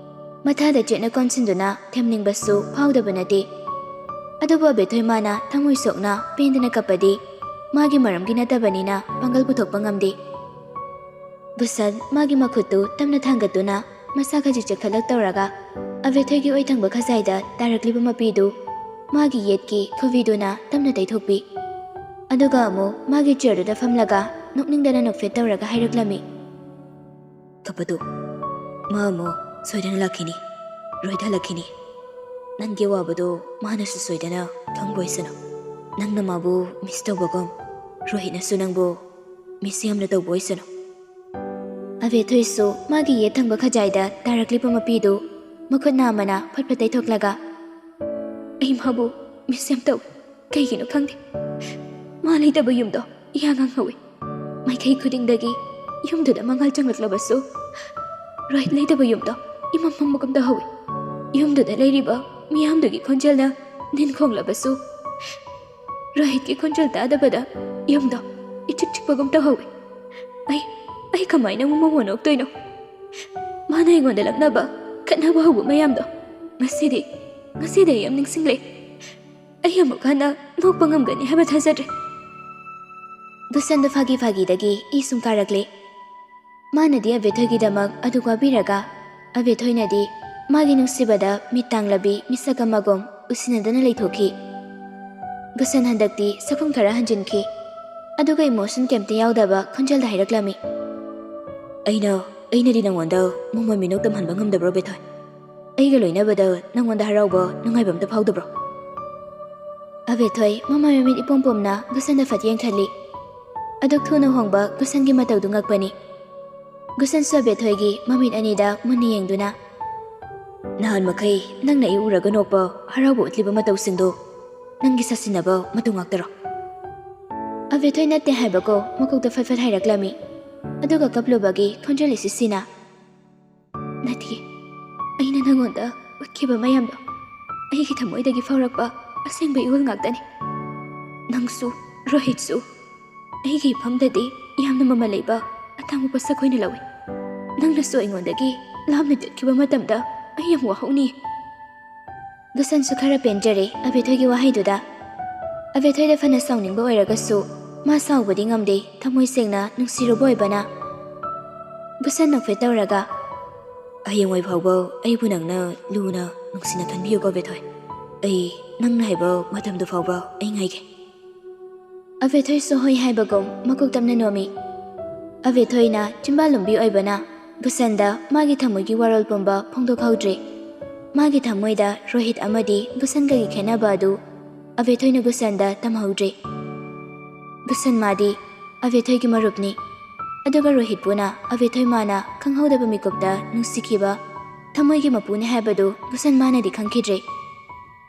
ꯃꯊꯥꯗ ꯆꯦꯠꯅ ꯀꯣꯟꯁꯤꯟꯗꯨꯅ ꯊꯦꯝꯅꯤꯡꯕꯁꯨ ꯐꯥꯎꯗꯕ ꯅꯠꯇꯦ꯫ ꯑꯗꯨꯕꯨ ꯑꯕꯦꯊꯣꯏ ꯃꯥꯅ ꯊꯃꯣꯏ ꯁꯣꯛꯅ ꯄꯦꯟꯗꯅ ꯀꯞꯄꯗꯤ ꯃꯥꯒꯤ ꯃꯔꯝꯒꯤ ꯅꯠꯇꯕꯅꯤꯅ ꯄꯥꯡꯒꯜ ꯄꯨꯊꯣꯛꯄ ꯉꯝꯗꯦ꯫ ꯒꯨꯁꯟ ꯃꯥꯒꯤ ꯃꯈꯨꯠꯇꯨ ꯇꯞꯅ ꯊꯥꯡꯒꯠꯇꯨꯅ ꯃꯁꯥ ꯈꯖꯤꯛ ꯆꯦꯛꯈꯠꯂꯛ ꯇꯧꯔꯒ ꯑꯕꯦꯊꯣꯏꯒꯤ ꯑꯣꯏ ꯊꯪꯕ ꯈꯖꯥꯏꯗ ꯇꯥꯔꯛꯂꯤꯕ ꯃꯄꯤꯗꯨ ꯃꯥꯒꯤ ꯌꯦꯠꯀꯤ ꯈꯨꯕꯤꯗꯨꯅ ꯇꯞꯅ ꯇꯩꯊꯣꯛꯄꯤ꯫ ꯑꯗꯨꯒ ꯑꯃꯨꯛ ꯃꯥꯒꯤ ꯆꯤꯌꯔꯗꯨꯗ ꯐꯝꯂꯒ ꯅꯣꯛꯅꯤꯡꯗꯅ ꯅꯣꯛꯐꯦꯠ ꯇꯧꯔꯒ ꯍꯥꯏꯔꯛꯂꯝꯃꯤ꯫ ꯀꯞꯄꯗꯨ ꯃꯥ ꯑꯃꯨꯛ ꯁꯣꯏꯗꯅ ꯂꯥꯛꯈꯤꯅꯤ, ꯔꯣꯍꯤꯠ ꯍꯜꯂꯛꯈꯤꯅꯤ꯫ ꯅꯪꯒꯤ ꯑꯋꯥꯕꯗꯣ ꯃꯥꯅꯁꯨ ꯁꯣꯏꯗꯅ ꯈꯪꯕ ꯑꯣꯏꯁꯅꯨ꯫ ꯅꯪꯅ ꯃꯥꯕꯨ ꯃꯤꯁ ꯇꯧꯕꯒꯨꯝ ꯔꯣꯍꯤꯠꯅꯁꯨ ꯅꯪꯕꯨ ꯃꯤꯁ ꯌꯥꯝꯅ ꯇꯧꯕ ꯑꯣꯏꯁꯅꯨ꯫ ꯑꯕꯦꯊꯣꯏꯁꯨ ꯃꯥꯒꯤ ꯌꯦꯠ ꯊꯪꯕ ꯈꯖꯥꯏꯗ ꯇꯥꯔꯛꯂꯤꯕ ꯃꯄꯤꯗꯨ ꯃꯈꯨꯠ ꯅꯥꯝꯃꯅ ꯐꯠ ꯐꯠ ꯇꯩꯊꯣꯛꯂꯒ, "ꯑꯩ ꯃꯥꯕꯨ ꯃꯤꯁ ꯌꯥꯝ ꯇꯧꯏ꯫ ꯀꯩꯒꯤꯅꯣ ꯈꯪꯗꯦ꯫ ꯃꯥ ꯂꯩꯇꯕ ꯌꯨꯝꯗꯣ ꯏꯌꯥꯡ ꯌꯥꯡꯍꯧꯏ꯫ ꯃꯥꯏꯀꯩ ꯈꯨꯗꯤꯡꯗꯒꯤ ꯌꯨꯝꯗꯨꯗ ꯃꯉꯥꯜ ꯆꯪꯂꯛꯂꯕꯁꯨ, ꯔꯣꯍꯤꯠ ꯂꯩꯇꯕ ꯌꯨꯝꯗꯣ ꯏꯃꯝ ꯃꯝꯕꯒꯨꯝ ꯇꯧꯍꯧꯏ꯫ ꯌꯨꯝꯗꯨꯗ ꯂꯩꯔꯤꯕ ꯃꯤꯌꯥꯝꯗꯨꯒꯤ ꯈꯣꯟꯖꯦꯜꯅ ꯅꯤꯟ ꯈꯣꯡꯂꯕꯁꯨ, ꯔꯣꯍꯤꯠꯀꯤ ꯈꯣꯟꯖꯦꯜ ꯇꯥꯗꯕꯗ ꯌꯨꯝꯗꯣ ꯏꯆꯤꯛ ꯆꯤꯛꯄꯒꯨꯝ ꯇꯧꯍꯧꯏ꯫ ꯑꯩ, ꯑꯩ ꯀꯃꯥꯏꯅ ꯑꯃꯨꯛ ꯃꯉꯣꯟ ꯅꯣꯛꯇꯣꯏꯅꯣ? ꯃꯥꯅ ꯑꯩꯉꯣꯟꯗ ꯂꯛꯅꯕ, ꯈꯠꯅꯕ ꯍꯧꯕ ꯃꯌꯥꯝꯗꯣ ꯉꯁꯤꯗꯤ, ꯉꯁꯤꯗꯤ ꯑꯩ ꯌꯥꯝ ꯅꯤꯡꯁꯤꯡꯂꯦ꯫ ꯑꯩ ꯑꯃꯨꯛ ꯍꯟꯅ ꯅꯣꯛꯄ ꯉꯝꯒꯅꯤ ꯍꯥꯏꯕ ꯊꯥꯖꯗ꯭ꯔꯦ꯫" ꯒꯨꯁꯟꯗ ꯐꯥꯒꯤ ꯐꯥꯒꯤꯗꯒꯤ ꯏ ꯁꯨꯝ ꯀꯥꯔꯛꯂꯦ꯫ ꯃꯥꯅꯗꯤ ꯑꯕꯦꯊꯣꯏꯒꯤꯗꯃꯛ ꯑꯗꯨ ꯋꯥꯕꯤꯔꯒ, ꯑꯕꯦꯊꯣꯏꯅꯗꯤ ꯃꯥꯒꯤ ꯅꯨꯡꯁꯤꯕꯗ ꯃꯤꯠ ꯇꯥꯡꯂꯕꯤ ꯃꯤꯁꯛ ꯑꯃꯒꯨꯝ ꯎꯁꯤꯟꯅꯗꯅ ꯂꯩꯊꯣꯛꯈꯤ꯫ ꯒꯨꯁꯟ ꯍꯟꯗꯛꯇꯤ ꯁꯛꯐꯝ ꯈꯔ ꯍꯟꯖꯤꯟꯈꯤ꯫ ꯑꯗꯨꯒ ꯏꯃꯣꯁꯟ ꯀꯩꯝꯇ ꯌꯥꯎꯗꯕ ꯈꯣꯟꯖꯦꯜꯗ ꯍꯥꯏꯔꯛꯂꯝꯃꯤ꯫ "ꯑꯩꯅ, ꯑꯩꯅꯗꯤ ꯅꯉꯣꯟꯗ ꯃꯃꯜ ꯃꯤꯅꯣꯛ ꯇꯝꯍꯟꯕ ꯉꯝꯗꯕ꯭ꯔꯣ, ꯕꯦꯊꯣꯏ? ꯑꯩꯒ ꯂꯣꯏꯅꯕꯗ ꯅꯉꯣꯟꯗ ꯍꯔꯥꯎꯕ, ꯅꯨꯡꯉꯥꯏꯕ ꯑꯝꯇ ꯐꯥꯎꯗꯕ꯭ꯔꯣ?" ꯑꯕꯦꯊꯣꯏ ꯃꯃꯥꯏ ꯃꯃꯤꯠ ꯏꯄꯣꯝ ꯄꯣꯝꯅ ꯒꯨꯁꯟꯗ ꯐꯠ ꯌꯦꯡꯊꯜꯂꯤ꯫ ꯑꯗꯨꯛ ꯊꯨꯅ ꯍꯣꯡꯕ ꯒꯨꯁꯟꯒꯤ ꯃꯇꯧꯗꯨ ꯉꯛꯄꯅꯤ꯫ ꯒꯨꯁꯟꯁꯨ ꯑꯕꯦꯊꯣꯏꯒꯤ ꯃꯃꯤꯠ ꯑꯅꯤꯗ ꯃꯨꯟꯅ ꯌꯦꯡꯗꯨꯅ, "ꯅꯍꯥꯟ ꯃꯈꯩ ꯅꯪꯅ ꯑꯩ ꯎꯔꯒ ꯅꯣꯛꯄ, ꯍꯔꯥꯎꯕ ꯎꯠꯂꯤꯕ ꯃꯇꯧꯁꯤꯡꯗꯣ ꯅꯪꯒꯤ ꯁꯥꯁꯤꯟꯅꯕ ꯃꯇꯧ ꯉꯥꯛꯇꯔꯣ?" ꯑꯕꯦꯊꯣꯏ ꯅꯠꯇꯦ ꯍꯥꯏꯕꯀꯣ ꯃꯀꯣꯛꯇ ꯐꯠ ꯐꯠ ꯍꯥꯏꯔꯛꯂꯝꯃꯤ꯫ ꯑꯗꯨꯒ ꯀꯞꯂꯨꯕꯒꯤ ꯈꯣꯟꯖꯦꯜ ꯏꯁꯤꯁꯤꯅ, "ꯅꯠꯇꯦ, ꯑꯩꯅ ꯅꯉꯣꯟꯗ ꯎꯠꯈꯤꯕ ꯃꯌꯥꯝꯗꯣ ꯑꯩꯒꯤ ꯊꯃꯣꯏꯗꯒꯤ ꯐꯥꯎꯔꯛꯄ ꯑꯁꯦꯡꯕ ꯏꯍꯨꯜ ꯉꯥꯛꯇꯅꯤ꯫ ꯅꯪꯁꯨ, ꯔꯣꯍꯤꯠꯁꯨ ꯑꯩꯒꯤ ꯏꯐꯝꯗꯗꯤ ꯌꯥꯝꯅ ꯃꯃꯜ ꯂꯩꯕ ꯑꯇꯥꯡꯕ ꯄꯣꯠꯁꯛ ꯑꯣꯏꯅ ꯂꯧꯏ꯫ ꯅꯪꯅꯁꯨ ꯑꯩꯉꯣꯟꯗꯒꯤ ꯂꯥꯞꯅ ꯆꯠꯈꯤꯕ ꯃꯇꯝꯗ ꯑꯩ ꯌꯥꯝ ꯋꯥꯍꯧꯅꯤ꯫ ꯒꯨꯁꯟꯁꯨ ꯈꯔ ꯄꯦꯟꯖꯔꯦ ꯑꯕꯦꯊꯣꯏꯒꯤ ꯋꯥꯍꯩꯗꯨꯗ꯫ ꯑꯕꯦꯊꯣꯏꯗ ꯐꯅ ꯁꯥꯎꯅꯤꯡꯕ ꯑꯣꯏꯔꯒꯁꯨ ꯃꯥ ꯁꯥꯎꯕꯗꯤ ꯉꯝꯗꯦ, ꯊꯃꯣꯏ ꯁꯦꯡꯅ ꯅꯨꯡꯁꯤꯔꯨꯕ ꯑꯣꯏꯕꯅ꯫ ꯒꯨꯁꯟ ꯅꯣꯛꯐꯦꯠ ꯇꯧꯔꯒ, "ꯍꯌꯦꯡꯋꯥꯏ ꯐꯥꯎꯕ ꯑꯩꯕꯨ ꯅꯪꯅ ꯂꯨꯅ ꯅꯨꯡꯁꯤꯅ ꯈꯟꯕꯤꯌꯨꯀꯣ ꯑꯕꯦꯊꯣꯏ꯫ ꯑꯩ ꯅꯪꯅ ꯍꯥꯏꯕ ꯃꯇꯝꯗꯨ ꯐꯥꯎꯕ ꯑꯩ ꯉꯥꯏꯒꯦ"꯫ ꯑꯕꯦꯊꯣꯏꯁꯨ ꯍꯣꯏ ꯍꯥꯏꯕꯒꯨꯝ ꯃꯀꯣꯛ ꯇꯞꯅ ꯅꯣꯝꯃꯤ꯫ ꯑꯕꯦꯊꯣꯏꯅ ꯆꯤꯝꯕꯥꯜ ꯂꯨꯝꯕꯤ ꯑꯣꯏꯕꯅ ꯒꯨꯁꯟꯗ ꯃꯥꯒꯤ ꯊꯃꯣꯏꯒꯤ ꯋꯥꯔꯣꯜ ꯄꯨꯝꯕ ꯐꯣꯡꯗꯣꯛꯍꯧꯗ꯭ꯔꯦ꯫ ꯃꯥꯒꯤ ꯊꯃꯣꯏꯗ ꯔꯣꯍꯤꯠ ꯑꯃꯗꯤ ꯒꯨꯁꯟꯒꯒꯤ ꯈꯦꯠꯅꯕ ꯑꯗꯨ ꯑꯕꯦꯊꯣꯏꯅ ꯒꯨꯁꯟꯗ ꯇꯝꯍꯧꯗ꯭ꯔꯦ꯫ ꯒꯨꯁꯟ ꯃꯥꯗꯤ ꯑꯕꯦꯊꯣꯏꯒꯤ ꯃꯔꯨꯞꯅꯤ꯫ ꯑꯗꯨꯒ ꯔꯣꯍꯤꯠꯄꯨꯅ ꯑꯕꯦꯊꯣꯏ ꯃꯥꯅ ꯈꯪꯍꯧꯗꯕ ꯃꯤꯀꯨꯞꯇ ꯅꯨꯡꯁꯤꯈꯤꯕ ꯊꯃꯣꯏꯒꯤ ꯃꯄꯨꯅꯤ ꯍꯥꯏꯕꯗꯨ ꯒꯨꯁꯟ ꯃꯥꯅꯗꯤ ꯈꯪꯈꯤꯗ꯭ꯔꯦ꯫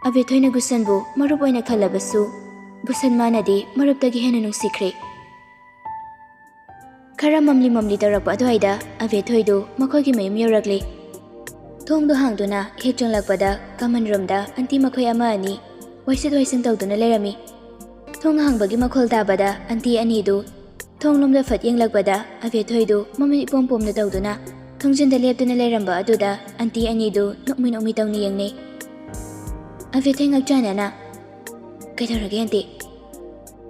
ꯑꯕꯦꯊꯣꯏꯅ ꯒꯨꯁꯟꯕꯨ ꯃꯔꯨꯞ ꯑꯣꯏꯅ ꯈꯜꯂꯕꯁꯨ, ꯒꯨꯁꯟ ꯃꯥꯅꯗꯤ ꯃꯔꯨꯞꯇꯒꯤ ꯍꯦꯟꯅ ꯅꯨꯡꯁꯤꯈ꯭ꯔꯦ꯫ ꯈꯔ ꯃꯝꯂꯤ ꯃꯝꯂꯤ ꯇꯧꯔꯛꯄ ꯑꯗꯨꯋꯥꯏꯗ ꯑꯕꯦꯊꯣꯏꯗꯨ ꯃꯈꯣꯏꯒꯤ ꯃꯌꯨꯝ ꯌꯧꯔꯛꯂꯦ꯫ ꯊꯣꯡꯗꯨ ꯍꯥꯡꯗꯨꯅ ꯍꯦꯛ ꯆꯪꯂꯛꯄꯗ ꯀꯃꯟ ꯔꯨꯝꯗ ꯑꯟꯇꯤ ꯃꯈꯣꯏ ꯑꯃ ꯑꯅꯤ ꯋꯥꯏꯁꯤꯠ ꯋꯥꯏꯁꯤꯟ ꯇꯧꯗꯨꯅ ꯂꯩꯔꯝꯃꯤ꯫ ꯊꯣꯡ ꯍꯥꯡꯕꯒꯤ ꯃꯈꯣꯜ ꯇꯥꯕꯗ ꯑꯟꯇꯤ ꯑꯅꯤꯗꯨ ꯊꯣꯡꯂꯣꯝꯗ ꯐꯠ ꯌꯦꯡꯂꯛꯄꯗ ꯑꯕꯦꯊꯣꯏꯗꯨ ꯃꯃꯤꯠ ꯏꯄꯣꯝ ꯄꯣꯝꯅ ꯇꯧꯗꯨꯅ ꯊꯣꯡꯖꯤꯟꯗ ꯂꯦꯞꯇꯨꯅ ꯂꯩꯔꯝꯕ ꯑꯗꯨꯗ ꯑꯟꯇꯤ ꯑꯅꯤꯗꯨ ꯅꯣꯛꯃꯤ ꯅꯣꯛꯃꯤ ꯇꯧꯅ ꯌꯦꯡꯅꯩ꯫ ꯑꯕꯦꯊꯣꯏ ꯉꯛꯆꯥꯟꯅꯅ, "ꯀꯩꯗꯧꯔꯒꯦ ꯑꯟꯇꯤ?"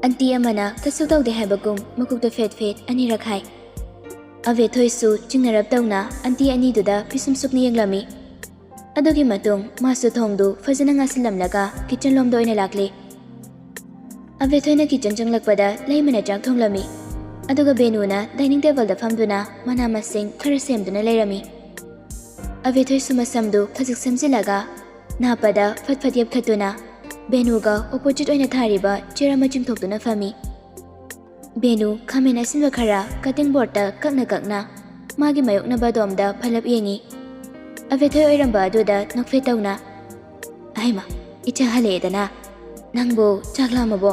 ꯑꯟꯇꯤ ꯑꯃꯅ ꯀꯩꯁꯨ ꯇꯧꯗꯦ ꯍꯥꯏꯕꯒꯨꯝ ꯃꯀꯣꯛꯇ ꯐꯦꯠ ꯐꯦꯠ ꯑꯅꯤꯔꯛ ꯍꯥꯏ꯫ ꯑꯕꯦꯊꯣꯏꯁꯨ ꯆꯤꯡꯅꯔꯞ ꯇꯧꯅ ꯑꯟꯇꯤ ꯑꯅꯤꯗꯨꯗ ꯄꯤꯁꯨꯝ ꯁꯨꯛꯅ ꯌꯦꯡꯂꯝꯃꯤ꯫ ꯑꯗꯨꯒꯤ ꯃꯇꯨꯡ ꯃꯥꯁꯨ ꯊꯣꯡꯗꯨ ꯐꯖꯅ ꯉꯥꯁꯤꯜꯂꯝꯂꯒ ꯀꯤꯆꯟ ꯂꯣꯝꯗ ꯑꯣꯏꯅ ꯂꯥꯛꯂꯦ꯫ ꯑꯕꯦꯊꯣꯏꯅ ꯀꯤꯆꯟ ꯆꯪꯂꯛꯄꯗ ꯂꯩꯃꯅ ꯆꯥꯛ ꯊꯣꯡꯂꯝꯃꯤ꯫ ꯑꯗꯨꯒ ꯕꯦꯅꯨꯅ ꯗꯥꯏꯅꯤꯡ ꯇꯦꯕꯜꯗ ꯐꯝꯗꯨꯅ ꯃꯅꯥ ꯃꯁꯤꯡ ꯈꯔ ꯁꯦꯝꯗꯨꯅ ꯂꯩꯔꯝꯃꯤ꯫ ꯑꯕꯦꯊꯣꯏꯁꯨ ꯃꯁꯝꯗꯨ ꯈꯖꯤꯛ ꯁꯦꯝꯖꯤꯜꯂꯒ ꯅꯥꯞꯄꯗ ꯐꯠ ꯐꯠ ꯌꯦꯞꯈꯠꯇꯨꯅ ꯕꯦꯅꯨꯒ ꯑꯣꯄꯣꯖꯤꯠ ꯑꯣꯏꯅ ꯊꯥꯔꯤꯕ ꯆꯤꯌꯔ ꯑꯃ ꯆꯤꯡꯊꯣꯛꯇꯨꯅ ꯐꯝꯃꯤ꯫ ꯕꯦꯅꯨ ꯈꯥꯃꯦꯟ ꯑꯁꯤꯟꯕ ꯈꯔ ꯀꯠꯇꯤꯡ ꯕꯣꯔꯗꯇ ꯀꯛꯅ ꯀꯛꯅ ꯃꯥꯒꯤ ꯃꯥꯌꯣꯛꯅꯕ ꯑꯗꯣꯝꯗ ꯐꯠꯂꯞ ꯌꯦꯡꯉꯤ꯫ ꯑꯕꯦꯊꯣꯏ ꯑꯣꯏꯔꯝꯕ ꯑꯗꯨꯗ ꯅꯣꯛꯐꯦꯠ ꯇꯧꯅ, "ꯑꯍꯩꯃ, ꯏꯆꯥ ꯍꯜꯂꯛꯑꯦꯗꯅ꯫ ꯅꯪꯕꯨ ꯆꯥꯛ ꯂꯥꯝꯃꯕꯣ?"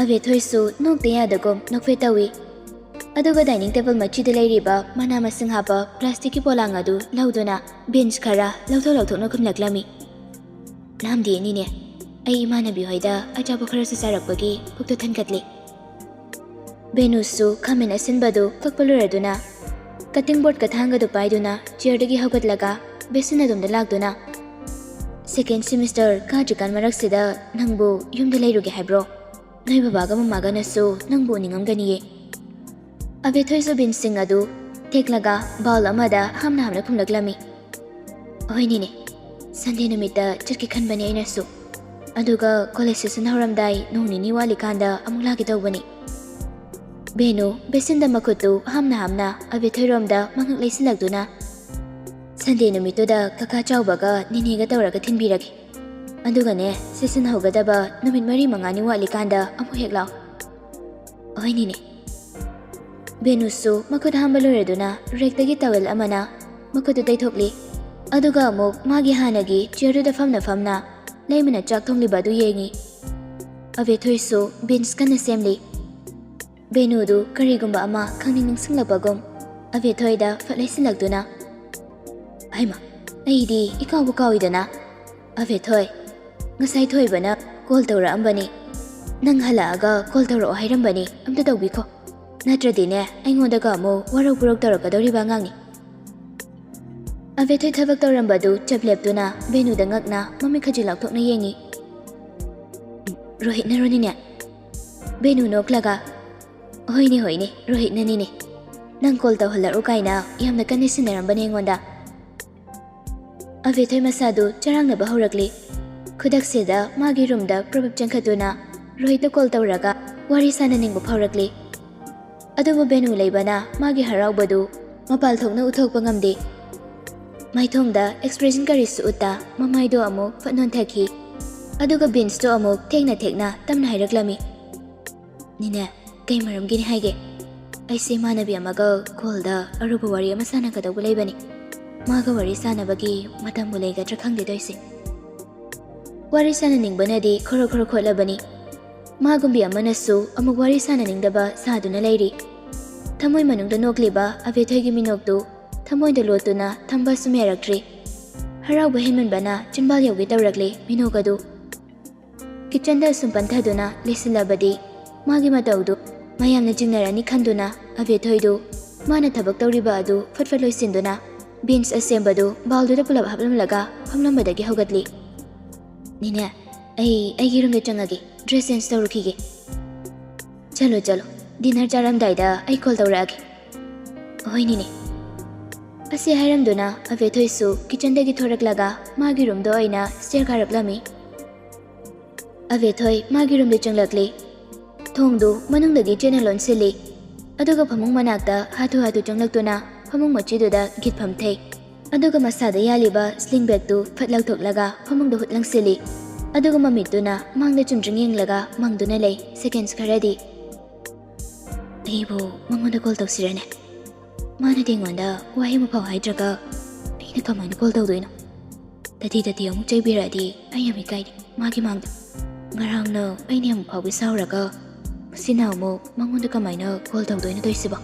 ꯑꯕꯦꯊꯣꯏꯁꯨ ꯅꯣꯛꯇ ꯌꯥꯗꯒꯨꯝ ꯅꯣꯛꯐꯦꯠ ꯇꯧꯏ꯫ ꯑꯗꯨꯒ ꯗꯥꯏꯅꯤꯡ ꯇꯦꯕꯜ ꯃꯆꯤꯗ ꯂꯩꯔꯤꯕ ꯃꯅꯥ ꯃꯁꯤꯡ ꯍꯥꯞꯄ ꯄ꯭ꯂꯥꯁꯇꯤꯛꯀꯤ ꯄꯣꯂꯥꯡ ꯑꯗꯨ ꯂꯧꯗꯨꯅ ꯕꯤꯟꯁ ꯈꯔ ꯂꯧꯊꯣꯛ ꯂꯧꯊꯣꯛꯅ ꯈꯨꯝꯂꯛꯂꯝꯃꯤ꯫ ꯂꯥꯝꯗꯦ ꯅꯤꯅꯦ꯫ ꯑꯩ ꯏꯃꯥꯟꯅꯕꯤ ꯍꯣꯏꯗ ꯑꯆꯥꯄꯣꯠ ꯈꯔꯁꯨ ꯆꯥꯔꯛꯄꯒꯤ ꯄꯨꯛꯇꯣ ꯊꯟꯒꯠꯂꯤ꯫ ꯕꯦꯅꯨꯁꯨ ꯈꯥꯃꯦꯟ ꯑꯁꯤꯟꯕꯗꯨ ꯀꯛꯄ ꯂꯣꯏꯔꯗꯨꯅ cutting boardꯀ ꯊꯥꯡꯒꯗꯨ ꯄꯥꯏꯗꯨꯅ chairꯗꯒꯤ ꯍꯧꯒꯠꯂꯒ ꯕꯦꯁꯤꯟ ꯑꯗꯣꯝꯗ ꯂꯥꯛꯇꯨꯅ, "Second semester ꯀꯥꯗ꯭ꯔꯤꯀꯥꯟ ꯃꯔꯛꯁꯤꯗ ꯅꯪꯕꯨ ꯌꯨꯝꯗ ꯂꯩꯔꯨꯒꯦ ꯍꯥꯏꯕ꯭ꯔꯣ? ꯅꯣꯏ ꯕꯕꯥꯒ ꯃꯃꯥꯒꯅꯁꯨ ꯅꯪꯕꯨ ꯎꯅꯤꯡꯉꯝꯒꯅꯤꯌꯦ꯫" ꯑꯕꯦꯊꯣꯏꯁꯨ ꯕꯤꯟꯁꯁꯤꯡ ꯑꯗꯨ ꯊꯦꯛꯂꯒ bowl ꯑꯃꯗ ꯍꯥꯝꯅ ꯍꯥꯝꯅ ꯈꯨꯝꯂꯛꯂꯝꯃꯤ꯫ "ꯍꯣꯏꯅꯤꯅꯦ, Sunday ꯅꯨꯃꯤꯠꯇ ꯆꯠꯀꯦ ꯈꯟꯕꯅꯦ ꯑꯩꯅꯁꯨ꯫ ꯑꯗꯨꯒ college session ꯍꯧꯔꯝꯗꯥꯏ ꯅꯣꯡ ꯅꯤꯅꯤ ꯋꯥꯠꯂꯤꯀꯥꯟꯗ ꯑꯃꯨꯛ ꯂꯥꯛꯀꯦ ꯇꯧꯕꯅꯤ꯫" ꯕꯦꯅꯨ ꯕꯦꯁꯤꯟꯗ ꯃꯈꯨꯠꯇꯨ ꯍꯥꯝꯅ ꯍꯥꯝꯅ ꯑꯕꯦꯊꯣꯏꯔꯣꯝꯗ ꯃꯉꯛ ꯂꯩꯁꯤꯜꯂꯛꯇꯨꯅ, "Sunday ꯅꯨꯃꯤꯠꯇꯨꯗ ꯀꯀꯥ ꯆꯥꯎꯕꯒ ꯅꯤꯅꯦꯒ ꯇꯧꯔꯒ ꯊꯤꯟꯕꯤꯔꯒꯦ꯫ ꯑꯗꯨꯒꯅꯦ, session ꯍꯧꯒꯗꯕ ꯅꯨꯃꯤꯠ ꯃꯔꯤ ꯃꯉꯥꯅꯤ ꯋꯥꯠꯂꯤꯀꯥꯟꯗ ꯑꯃꯨꯛ ꯍꯦꯛ ꯂꯥꯛꯑꯣ꯫" "ꯍꯣꯏꯅꯤꯅꯦ꯫" ꯕꯦꯅꯨꯁꯨ ꯃꯈꯨꯠ ꯍꯥꯝꯕ ꯂꯣꯏꯔꯗꯨꯅ rackꯇꯒꯤ towel ꯑꯃꯅ ꯃꯈꯨꯠꯇꯨ ꯇꯩꯊꯣꯛꯂꯤ꯫ ꯑꯗꯨꯒ ꯑꯃꯨꯛ ꯃꯥꯒꯤ ꯍꯥꯟꯅꯒꯤ chairꯗꯨꯗ ꯐꯝꯅ ꯐꯝꯅ ꯂꯩꯃꯅ ꯆꯥꯛ ꯊꯣꯡꯂꯤꯕ ꯑꯗꯨ ꯌꯦꯡꯉꯤ꯫ ꯑꯕꯦꯊꯣꯏꯁꯨ ꯕꯤꯟꯁ ꯀꯟꯅ ꯁꯦꯝꯂꯤ꯫ ꯕꯦꯅꯨꯗꯨ ꯀꯔꯤꯒꯨꯝꯕ ꯑꯃ ꯈꯪꯅꯤꯡ ꯅꯤꯡꯁꯤꯡꯂꯛꯄꯒꯨꯝ ꯑꯕꯦꯊꯣꯏꯗ ꯐꯠ ꯂꯩꯁꯤꯜꯂꯛꯇꯨꯅ, "ꯍꯩꯃ, ꯑꯩꯗꯤ ꯏꯀꯥꯎꯕꯨ ꯀꯥꯎꯏꯗꯅ꯫ ꯑꯕꯦꯊꯣꯏ, ꯉꯁꯥꯏ ꯊꯣꯏꯕꯅ call ꯇꯧꯔꯛꯑꯝꯕꯅꯤ꯫ ꯅꯪ ꯍꯜꯂꯛꯑꯒ call ꯇꯧꯔꯛꯑꯣ ꯍꯥꯏꯔꯝꯕꯅꯤ, ꯑꯝꯇ ꯇꯧꯕꯤꯈꯣ꯫ ꯅꯠꯇ꯭ꯔꯗꯤꯅꯦ, ꯑꯩꯉꯣꯟꯗꯒ ꯑꯃꯨꯛ ꯋꯥꯔꯧ ꯄꯨꯔꯧ ꯇꯧꯔꯛꯀꯗꯧꯔꯤꯕ ꯑꯉꯥꯡꯅꯤ꯫" ꯑꯕꯦꯊꯣꯏ ꯊꯕꯛ ꯇꯧꯔꯝꯕꯗꯨ ꯆꯞ ꯂꯦꯞꯇꯨꯅ ꯕꯦꯅꯨꯗ ꯉꯛꯅ ꯃꯃꯤꯠ ꯈꯖꯤꯛ ꯂꯥꯎꯊꯣꯛꯅ ꯌꯦꯡꯉꯤ꯫ "ꯔꯣꯍꯤꯠꯅꯔꯣꯅꯤꯅꯦ?" ꯕꯦꯅꯨ ꯅꯣꯛꯂꯒ, "ꯍꯣꯏꯅꯦ, ꯍꯣꯏꯅꯦ, ꯔꯣꯍꯤꯠꯅꯅꯤꯅꯦ꯫ ꯅꯪ call ꯇꯧꯍꯜꯂꯛꯎ ꯀꯥꯏꯅ ꯌꯥꯝꯅ ꯀꯟꯅ ꯁꯤꯟꯅꯔꯝꯕꯅꯦ ꯑꯩꯉꯣꯟꯗ꯫" ꯑꯕꯦꯊꯣꯏ ꯃꯁꯥꯗꯨ ꯆꯔꯥꯡꯅꯕ ꯍꯧꯔꯛꯂꯤ꯫ ꯈꯨꯗꯛꯁꯤꯗ ꯃꯥꯒꯤ roomꯗ ꯄ꯭ꯔꯨꯞ ꯆꯪꯈꯠꯇꯨꯅ ꯔꯣꯍꯤꯠꯇ call ꯇꯧꯔꯒ ꯋꯥꯔꯤ ꯁꯥꯅꯅꯤꯡꯕ ꯐꯥꯎꯔꯛꯂꯤ꯫ ꯑꯗꯨꯕꯨ ꯕꯦꯅꯨ ꯂꯩꯕꯅ ꯃꯥꯒꯤ ꯍꯔꯥꯎꯕꯗꯨ ꯃꯄꯥꯜ ꯊꯣꯛꯅ ꯎꯠꯊꯣꯛꯄ ꯉꯝꯗꯦ꯫ ꯃꯥꯏꯊꯣꯡꯗ expression ꯀꯔꯤꯁꯨ ꯎꯠꯇ ꯃꯃꯥꯏꯗꯨ ꯑꯃꯨꯛ ꯐꯠ ꯅꯣꯟꯊꯈꯤ꯫ ꯑꯗꯨꯒ ꯕꯤꯟꯁꯇꯨ ꯑꯃꯨꯛ ꯊꯦꯡꯅ ꯊꯦꯡꯅ ꯇꯞꯅ ꯍꯥꯏꯔꯛꯂꯝꯃꯤ꯫ "ꯅꯤꯅꯦ, ꯀꯩ ꯃꯔꯝꯒꯤꯅꯤ ꯍꯥꯏꯒꯦ? ꯑꯩꯁꯦ ꯏꯃꯥꯟꯅꯕꯤ ꯑꯃꯒ callꯗ ꯑꯔꯨꯕ ꯋꯥꯔꯤ ꯑꯃ ꯁꯥꯟꯅꯒꯗꯧꯕ ꯂꯩꯕꯅꯤ꯫ ꯃꯥꯒ ꯋꯥꯔꯤ ꯁꯥꯟꯅꯕꯒꯤ ꯃꯇꯝꯕꯨ ꯂꯩꯒꯗ꯭ꯔꯥ ꯈꯪꯗꯦ ꯇꯧꯏꯁꯦ꯫" ꯋꯥꯔꯤ ꯁꯥꯟꯅꯅꯤꯡꯕꯅꯗꯤ ꯈꯣꯔꯣ ꯈꯣꯔꯣ ꯈꯣꯠꯂꯕꯅꯤ꯫ ꯃꯥꯒꯨꯝꯕꯤ ꯑꯃꯅꯁꯨ ꯑꯃꯨꯛ ꯋꯥꯔꯤ ꯁꯥꯟꯅꯅꯤꯡꯗꯕ ꯁꯥꯗꯨꯅ ꯂꯩꯔꯤ꯫ ꯊꯃꯣꯏ ꯃꯅꯨꯡꯗ ꯅꯣꯛꯂꯤꯕ ꯑꯕꯦꯊꯣꯏꯒꯤ ꯃꯤꯅꯣꯛꯇꯨ ꯊꯃꯣꯏꯗ ꯂꯣꯠꯇꯨꯅ ꯊꯝꯕ ꯁꯨꯝ ꯌꯥꯔꯛꯇ꯭ꯔꯤ꯫ ꯍꯔꯥꯎꯕ ꯍꯦꯟꯃꯟꯕꯅ ꯆꯤꯟꯕꯥꯜ ꯌꯧꯒꯦ ꯇꯧꯔꯛꯂꯦ ꯃꯤꯅꯣꯛ ꯑꯗꯨ꯫ ꯀꯤꯠꯆꯟꯗ ꯑꯁꯨꯝ ꯄꯟꯊꯗꯨꯅ ꯂꯩꯁꯤꯜꯂꯕꯗꯤ ꯃꯥꯒꯤ ꯃꯇꯧꯗꯨ ꯃꯌꯥꯝꯅ ꯆꯤꯡꯅꯔꯅꯤ ꯈꯟꯗꯨꯅ ꯑꯕꯦꯊꯣꯏꯗꯨ ꯃꯥꯅ ꯊꯕꯛ ꯇꯧꯔꯤꯕ ꯑꯗꯨ ꯐꯠ ꯐꯠ ꯂꯣꯏꯁꯤꯟꯗꯨꯅ ꯕꯤꯟꯁ ꯑꯁꯦꯝꯕꯗꯨ ꯕꯥꯎꯜꯗꯨꯗ ꯄꯨꯂꯞ ꯍꯥꯞꯂꯝꯂꯒ ꯐꯝꯂꯝꯕꯗꯒꯤ ꯍꯧꯒꯠꯂꯤ꯫ "ꯅꯤꯅꯦ, ꯑꯩ ꯑꯩꯒꯤ ꯔꯨꯝꯗ ꯆꯪꯉꯒꯦ, ꯗ꯭ꯔꯦꯁ ꯆꯦꯟꯖ ꯇꯧꯔꯨꯈꯤꯒꯦ꯫" "ꯆꯠꯂꯣ ꯆꯠꯂꯣ, ꯗꯤꯅꯔ ꯆꯥꯔꯝꯗꯥꯏꯗ ꯑꯩ ꯀꯣꯜ ꯇꯧꯔꯛꯑꯒꯦ꯫" "ꯍꯣꯏ ꯅꯤꯅꯦ꯫" ꯑꯁꯤ ꯍꯥꯏꯔꯝꯗꯨꯅ ꯑꯕꯦꯊꯣꯏꯁꯨ ꯀꯤꯠꯆꯟꯗꯒꯤ ꯊꯣꯔꯛꯂꯒ ꯃꯥꯒꯤ ꯔꯨꯝꯗ ꯑꯣꯏꯅ ꯁ꯭ꯇꯦꯌꯔ ꯀꯥꯔꯛꯂꯝꯃꯤ꯫ ꯑꯕꯦꯊꯣꯏ ꯃꯥꯒꯤ ꯔꯨꯝꯗ ꯆꯪꯂꯛꯂꯤ꯫ ꯊꯣꯡꯗꯨ ꯃꯅꯨꯡꯗꯒꯤ ꯆꯦꯠꯅ ꯂꯣꯟꯁꯤꯜꯂꯤ꯫ ꯑꯗꯨꯒ ꯐꯃꯨꯡ ꯃꯅꯥꯛꯇ ꯍꯥꯊꯨ ꯍꯥꯊꯨ ꯆꯪꯂꯛꯇꯨꯅ ꯐꯃꯨꯡ ꯃꯆꯤꯗꯨꯗ ꯒꯤꯠ ꯐꯝꯊꯩ꯫ ꯑꯗꯨꯒ ꯃꯁꯥꯗ ꯌꯥꯜꯂꯤꯕ ꯁ꯭ꯂꯤꯡ ꯕꯦꯒꯇꯨ ꯐꯠ ꯂꯧꯊꯣꯛꯂꯒ ꯐꯃꯨꯡꯗ ꯍꯨꯠ ꯂꯪꯁꯤꯜꯂꯤ꯫ ꯑꯗꯨꯒ ꯃꯃꯤꯠꯇꯨꯅ ꯃꯥꯡꯗ ꯆꯨꯝꯗ꯭ꯔꯤꯡ ꯌꯦꯡꯂꯒ ꯃꯪꯗꯨꯅ ꯂꯩ ꯁꯦꯀꯦꯟꯁ ꯈꯔꯗꯤ꯫ "ꯑꯩꯕꯨ ꯃꯉꯣꯟꯗ ꯀꯣꯜ ꯇꯧꯁꯤꯔꯅꯦ? ꯃꯥꯅꯗꯤ ꯑꯩꯉꯣꯟꯗ ꯋꯥꯍꯩ ꯑꯃꯐꯥꯎ ꯍꯥꯏꯗ꯭ꯔꯒ ꯑꯩꯅ ꯀꯃꯥꯏꯅ ꯀꯣꯜ ꯇꯧꯗꯣꯏꯅꯣ? ꯇꯥꯊꯤ ꯇꯥꯊꯤ ꯑꯃꯨꯛ ꯆꯩꯕꯤꯔꯛꯑꯗꯤ ꯑꯩ ꯌꯥꯝ ꯏꯀꯥꯏꯅꯤ ꯃꯥꯒꯤ ꯃꯥꯡꯗ꯫ ꯉꯔꯥꯡꯅ ꯑꯩꯅ ꯌꯥꯝ ꯐꯥꯎꯕꯤ ꯁꯥꯎꯔꯒ ꯉꯁꯤꯅ ꯑꯃꯨꯛ ꯃꯉꯣꯟꯗ ꯀꯃꯥꯏꯅ ꯀꯣꯜ ꯇꯧꯗꯣꯏꯅꯣ ꯇꯧꯔꯤꯁꯤꯕꯣ?"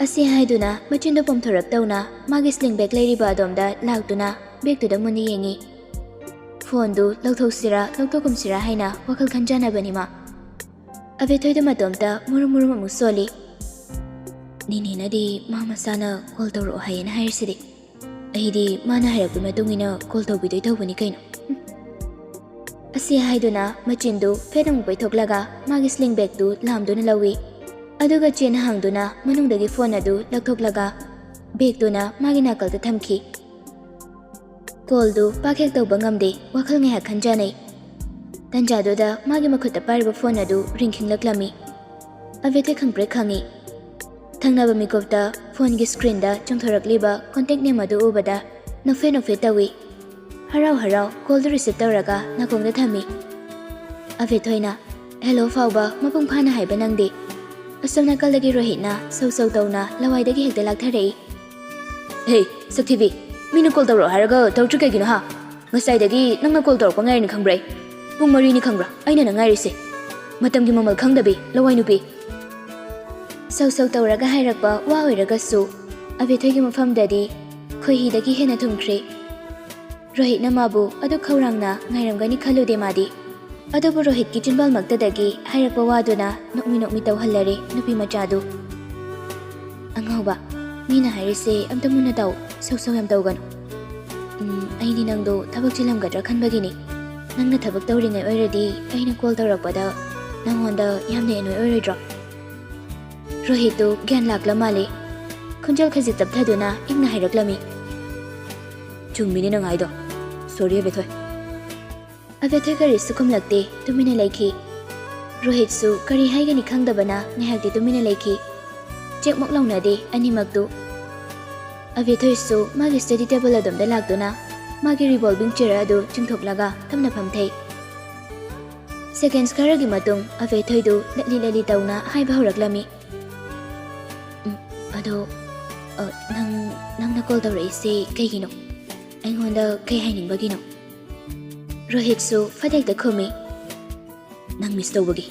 ꯑꯁꯤ ꯍꯥꯏꯗꯨꯅ ꯃꯆꯤꯟꯗꯨ ꯄꯣꯝꯊꯣꯔꯛꯇꯧꯅ ꯃꯥꯒꯤ ꯁ꯭ꯂꯤꯡ ꯕꯦꯒ ꯂꯩꯔꯤꯕ ꯑꯗꯣꯝꯗ ꯂꯥꯛꯇꯨꯅ ꯕꯦꯒꯇꯨꯗ ꯃꯨꯟꯅ ꯌꯦꯡꯉꯤ꯫ ꯐꯣꯟꯗꯨ ꯂꯧꯊꯣꯛꯁꯤꯔꯥ ꯂꯧꯊꯣꯛꯀꯨꯝꯁꯤꯔꯥ ꯍꯥꯏꯅ ꯋꯥꯈꯜ ꯈꯟꯖꯥꯟꯅꯕꯅꯤ ꯃꯥ꯫ ꯑꯕꯦꯊꯣꯏꯗ ꯃꯇꯣꯝꯇ ꯃꯨꯔꯨꯝ ꯃꯨꯔꯨꯝ ꯑꯃꯨꯛ ꯁꯣꯜꯂꯤ꯫ "ꯅꯤꯅꯦꯅꯗꯤ ꯃꯥ ꯃꯁꯥꯅ ꯀꯣꯜ ꯇꯧꯔꯛꯑꯣ ꯍꯥꯏꯌꯦꯅ ꯍꯥꯏꯔꯤꯁꯤꯗꯤ꯫ ꯑꯩꯗꯤ ꯃꯥꯅ ꯍꯥꯏꯔꯛꯄꯒꯤ ꯃꯇꯨꯡ ꯏꯟꯅ ꯀꯣꯜ ꯇꯧꯕꯤꯗꯣꯏ ꯇꯧꯕꯅꯤ ꯀꯩꯅꯣ꯫" ꯎꯝ꯫ ꯑꯁꯤ ꯍꯥꯏꯗꯨꯅ ꯃꯆꯤꯟꯗꯨ ꯐꯦꯠ ꯑꯃꯨꯛ ꯄꯩꯊꯣꯛꯂꯒ ꯃꯥꯒꯤ ꯁ꯭ꯂꯤꯡ ꯕꯦꯒꯇꯨ ꯂꯥꯝꯗꯨꯅ ꯂꯧꯏ꯫ ꯑꯗꯨꯒ ꯆꯦꯟ ꯍꯥꯡꯗꯨꯅ ꯃꯅꯨꯡꯗꯒꯤ ꯐꯣꯟ ꯑꯗꯨ ꯂꯧꯊꯣꯛꯂꯒ ꯕꯦꯒꯇꯨꯅ ꯃꯥꯒꯤ ꯅꯥꯀꯜꯗ ꯊꯝꯈꯤ꯫ ꯀꯣꯜꯗꯨ ꯄꯥꯛ ꯍꯦꯛ ꯇꯧꯕ ꯉꯝꯗꯦ, ꯋꯥꯈꯜ ꯉꯥꯏꯍꯥꯛ ꯈꯟꯖꯥꯅꯩ꯫ ꯇꯟꯖꯥꯗꯨꯗ ꯃꯥꯒꯤ ꯃꯈꯨꯠꯇ ꯄꯥꯏꯔꯤꯕ ꯐꯣꯟ ꯑꯗꯨ ꯔꯤꯡ ꯈꯤꯡꯂꯛꯂꯝꯃꯤ꯫ ꯑꯕꯦꯊꯣꯏ ꯈꯪꯄ꯭ꯔꯦꯛ ꯈꯪꯉꯤ꯫ ꯊꯪꯅꯕ ꯃꯤꯀꯨꯞꯇ ꯐꯣꯟꯒꯤ ꯁ꯭ꯀ꯭ꯔꯤꯟꯗ ꯆꯣꯡꯊꯣꯔꯛꯂꯤꯕ ꯀꯣꯟꯇꯦꯛ ꯅꯦꯝ ꯑꯗꯨ ꯎꯕꯗ ꯅꯣꯛꯐꯦꯠ ꯅꯣꯛꯐꯦꯠ ꯇꯧꯏ꯫ ꯍꯔꯥꯎ ꯍꯔꯥꯎ ꯀꯣꯜꯗꯨ ꯔꯤꯁꯤꯞ ꯇꯧꯔꯒ ꯅꯥꯀꯣꯡꯗ ꯊꯝꯃꯤ꯫ ꯑꯕꯦꯊꯣꯏꯅ "ꯍꯦꯜꯂꯣ" ꯐꯥꯎꯕ ꯃꯄꯨꯡ ꯐꯥꯅ ꯍꯥꯏꯕ ꯅꯪꯗꯦ꯫ ꯑꯁꯣꯝ ꯅꯥꯀꯜꯗꯒꯤ ꯔꯣꯍꯤꯠꯅ ꯁꯧ ꯁꯧ ꯇꯧꯅ ꯂꯋꯥꯏꯗꯒꯤ ꯍꯦꯛꯇ ꯂꯥꯛꯊꯔꯛꯏ꯫ "ꯍꯦ, ꯁꯛꯊꯤꯕꯤ, ꯃꯤꯅ ꯀꯣꯜ ꯇꯧꯔꯛꯑꯣ ꯍꯥꯏꯔꯒ ꯇꯧꯔꯛꯇ꯭ꯔꯤ ꯀꯩꯒꯤꯅꯣ ꯍꯥ? ꯉꯁꯥꯏꯗꯒꯤ ꯅꯪꯅ ꯀꯣꯜ ꯇꯧꯔꯛꯄ ꯉꯥꯏꯔꯤꯅꯤ ꯈꯪꯕ꯭ꯔꯥ ꯑꯩ? ꯄꯨꯡ ꯃꯔꯤꯅꯤ ꯈꯪꯕ꯭ꯔꯥ ꯑꯩꯅ ꯅꯪ ꯉꯥꯏꯔꯤꯁꯦ? ꯃꯇꯝꯒꯤ ꯃꯃꯜ ꯈꯪꯗꯕꯤ ꯂꯋꯥꯏ ꯅꯨꯄꯤ!" ꯁꯧ ꯁꯧ ꯇꯧꯔꯒ ꯍꯥꯏꯔꯛꯄ ꯋꯥ ꯑꯣꯏꯔꯒꯁꯨ ꯑꯕꯦꯊꯣꯏꯒꯤ ꯃꯐꯝꯗꯗꯤ ꯈꯣꯏꯍꯤꯗꯒꯤ ꯍꯦꯟꯅ ꯊꯨꯝꯈ꯭ꯔꯦ꯫ ꯔꯣꯍꯤꯠꯅ ꯃꯥꯕꯨ ꯑꯗꯨꯛ ꯈꯧꯔꯥꯡꯅ ꯉꯥꯏꯔꯝꯒꯅꯤ ꯈꯜꯂꯨꯗꯦ ꯃꯥꯗꯤ꯫ ꯑꯗꯨꯕꯨ ꯔꯣꯍꯤꯠꯀꯤ ꯆꯤꯟꯕꯥꯜꯃꯛꯇꯗꯒꯤ ꯍꯥꯏꯔꯛꯄ ꯋꯥꯗꯨꯅ ꯅꯣꯛꯃꯤ ꯅꯣꯛꯃꯤ ꯇꯧꯍꯜꯂꯔꯦ ꯅꯨꯄꯤ ꯃꯆꯥꯗꯨ꯫ "ꯑꯉꯥꯎꯕ, ꯃꯤꯅ ꯍꯥꯏꯔꯤꯁꯦ ꯑꯝꯇ ꯃꯨꯟꯅ ꯇꯥꯎ, ꯁꯧ ꯁꯧ ꯌꯥꯝ ꯇꯧꯒꯅꯨ꯫ ꯎꯝ, ꯑꯩꯗꯤ ꯅꯪꯗꯣ ꯊꯕꯛ ꯆꯤꯜꯂꯝꯒꯗ꯭ꯔꯥ ꯈꯟꯕꯒꯤꯅꯤ꯫ ꯅꯪꯅ ꯊꯕꯛ ꯇꯧꯔꯤꯉꯩ ꯑꯣꯏꯔꯗꯤ ꯑꯩꯅ ꯀꯣꯜ ꯇꯧꯔꯛꯄꯗ ꯅꯪꯉꯣꯟꯗ ꯌꯥꯝꯅ ꯑꯦꯅꯣꯏ ꯑꯣꯏꯔꯣꯏꯗ꯭ꯔꯣ?" ꯔꯣꯍꯤꯠꯇꯨ ꯒ꯭ꯌꯥꯟ ꯂꯥꯛꯂ ꯃꯥꯜꯂꯦ꯫ ꯈꯣꯟꯖꯦꯜ ꯈꯖꯤꯛ ꯇꯞꯊꯗꯨꯅ ꯏꯪꯅ ꯍꯥꯏꯔꯛꯂꯝꯃꯤ꯫ "ꯆꯨꯝꯃꯤꯅꯦ ꯅꯪ ꯍꯥꯏꯗꯣ꯫ ꯁꯣꯔꯤ, ꯑꯕꯦꯊꯣꯏ꯫" ꯑꯕꯦꯊꯣꯏ ꯀꯔꯤꯁꯨ ꯈꯨꯝꯂꯛꯇꯦ, ꯇꯨꯃꯤꯟꯅ ꯂꯩꯈꯤ꯫ ꯔꯣꯍꯤꯠꯁꯨ ꯀꯔꯤ ꯍꯥꯏꯒꯅꯤ ꯈꯪꯗꯕꯅ ꯉꯥꯏꯍꯥꯛꯇꯤ ꯇꯨꯃꯤꯟꯅ ꯂꯩꯈꯤ꯫ ꯆꯦꯛꯃꯛ ꯂꯥꯎꯅꯗꯦ ꯑꯅꯤꯃꯛꯇꯨ꯫ ꯑꯕꯦꯊꯣꯏꯁꯨ ꯃꯥꯒꯤ ꯁ꯭ꯇꯗꯤ ꯇꯦꯕꯜ ꯑꯗꯣꯝꯗ ꯂꯥꯛꯇꯨꯅ ꯃꯥꯒꯤ ꯔꯤꯚꯣꯜꯚꯤꯡ ꯆꯤꯌꯔ ꯑꯗꯨ ꯆꯤꯡꯊꯣꯛꯂꯒ ꯇꯞꯅ ꯐꯝꯊꯩ꯫ ꯁꯦꯀꯦꯟꯁ ꯈꯔꯒꯤ ꯃꯇꯨꯡ ꯑꯕꯦꯊꯣꯏꯗꯨ ꯂꯠꯂꯤ ꯂꯠꯂꯤ ꯇꯧꯅ ꯍꯥꯏꯕ ꯍꯧꯔꯛꯂꯝꯃꯤ꯫ "ꯎꯝ, ꯑꯗꯣ, ꯑ, ꯅꯪ, ꯅꯪꯅ ꯀꯣꯜ ꯇꯧꯔꯛꯏꯁꯦ ꯀꯩꯒꯤꯅꯣ? ꯑꯩꯉꯣꯟꯗ ꯀꯩ ꯍꯥꯏꯅꯤꯡꯕꯒꯤꯅꯣ?" ꯔꯣꯍꯤꯠꯁꯨ ꯐꯠ ꯍꯦꯛꯇ ꯈꯨꯝꯃꯤ꯫ "ꯅꯪ ꯃꯤꯁ ꯇꯧꯕꯒꯤ꯫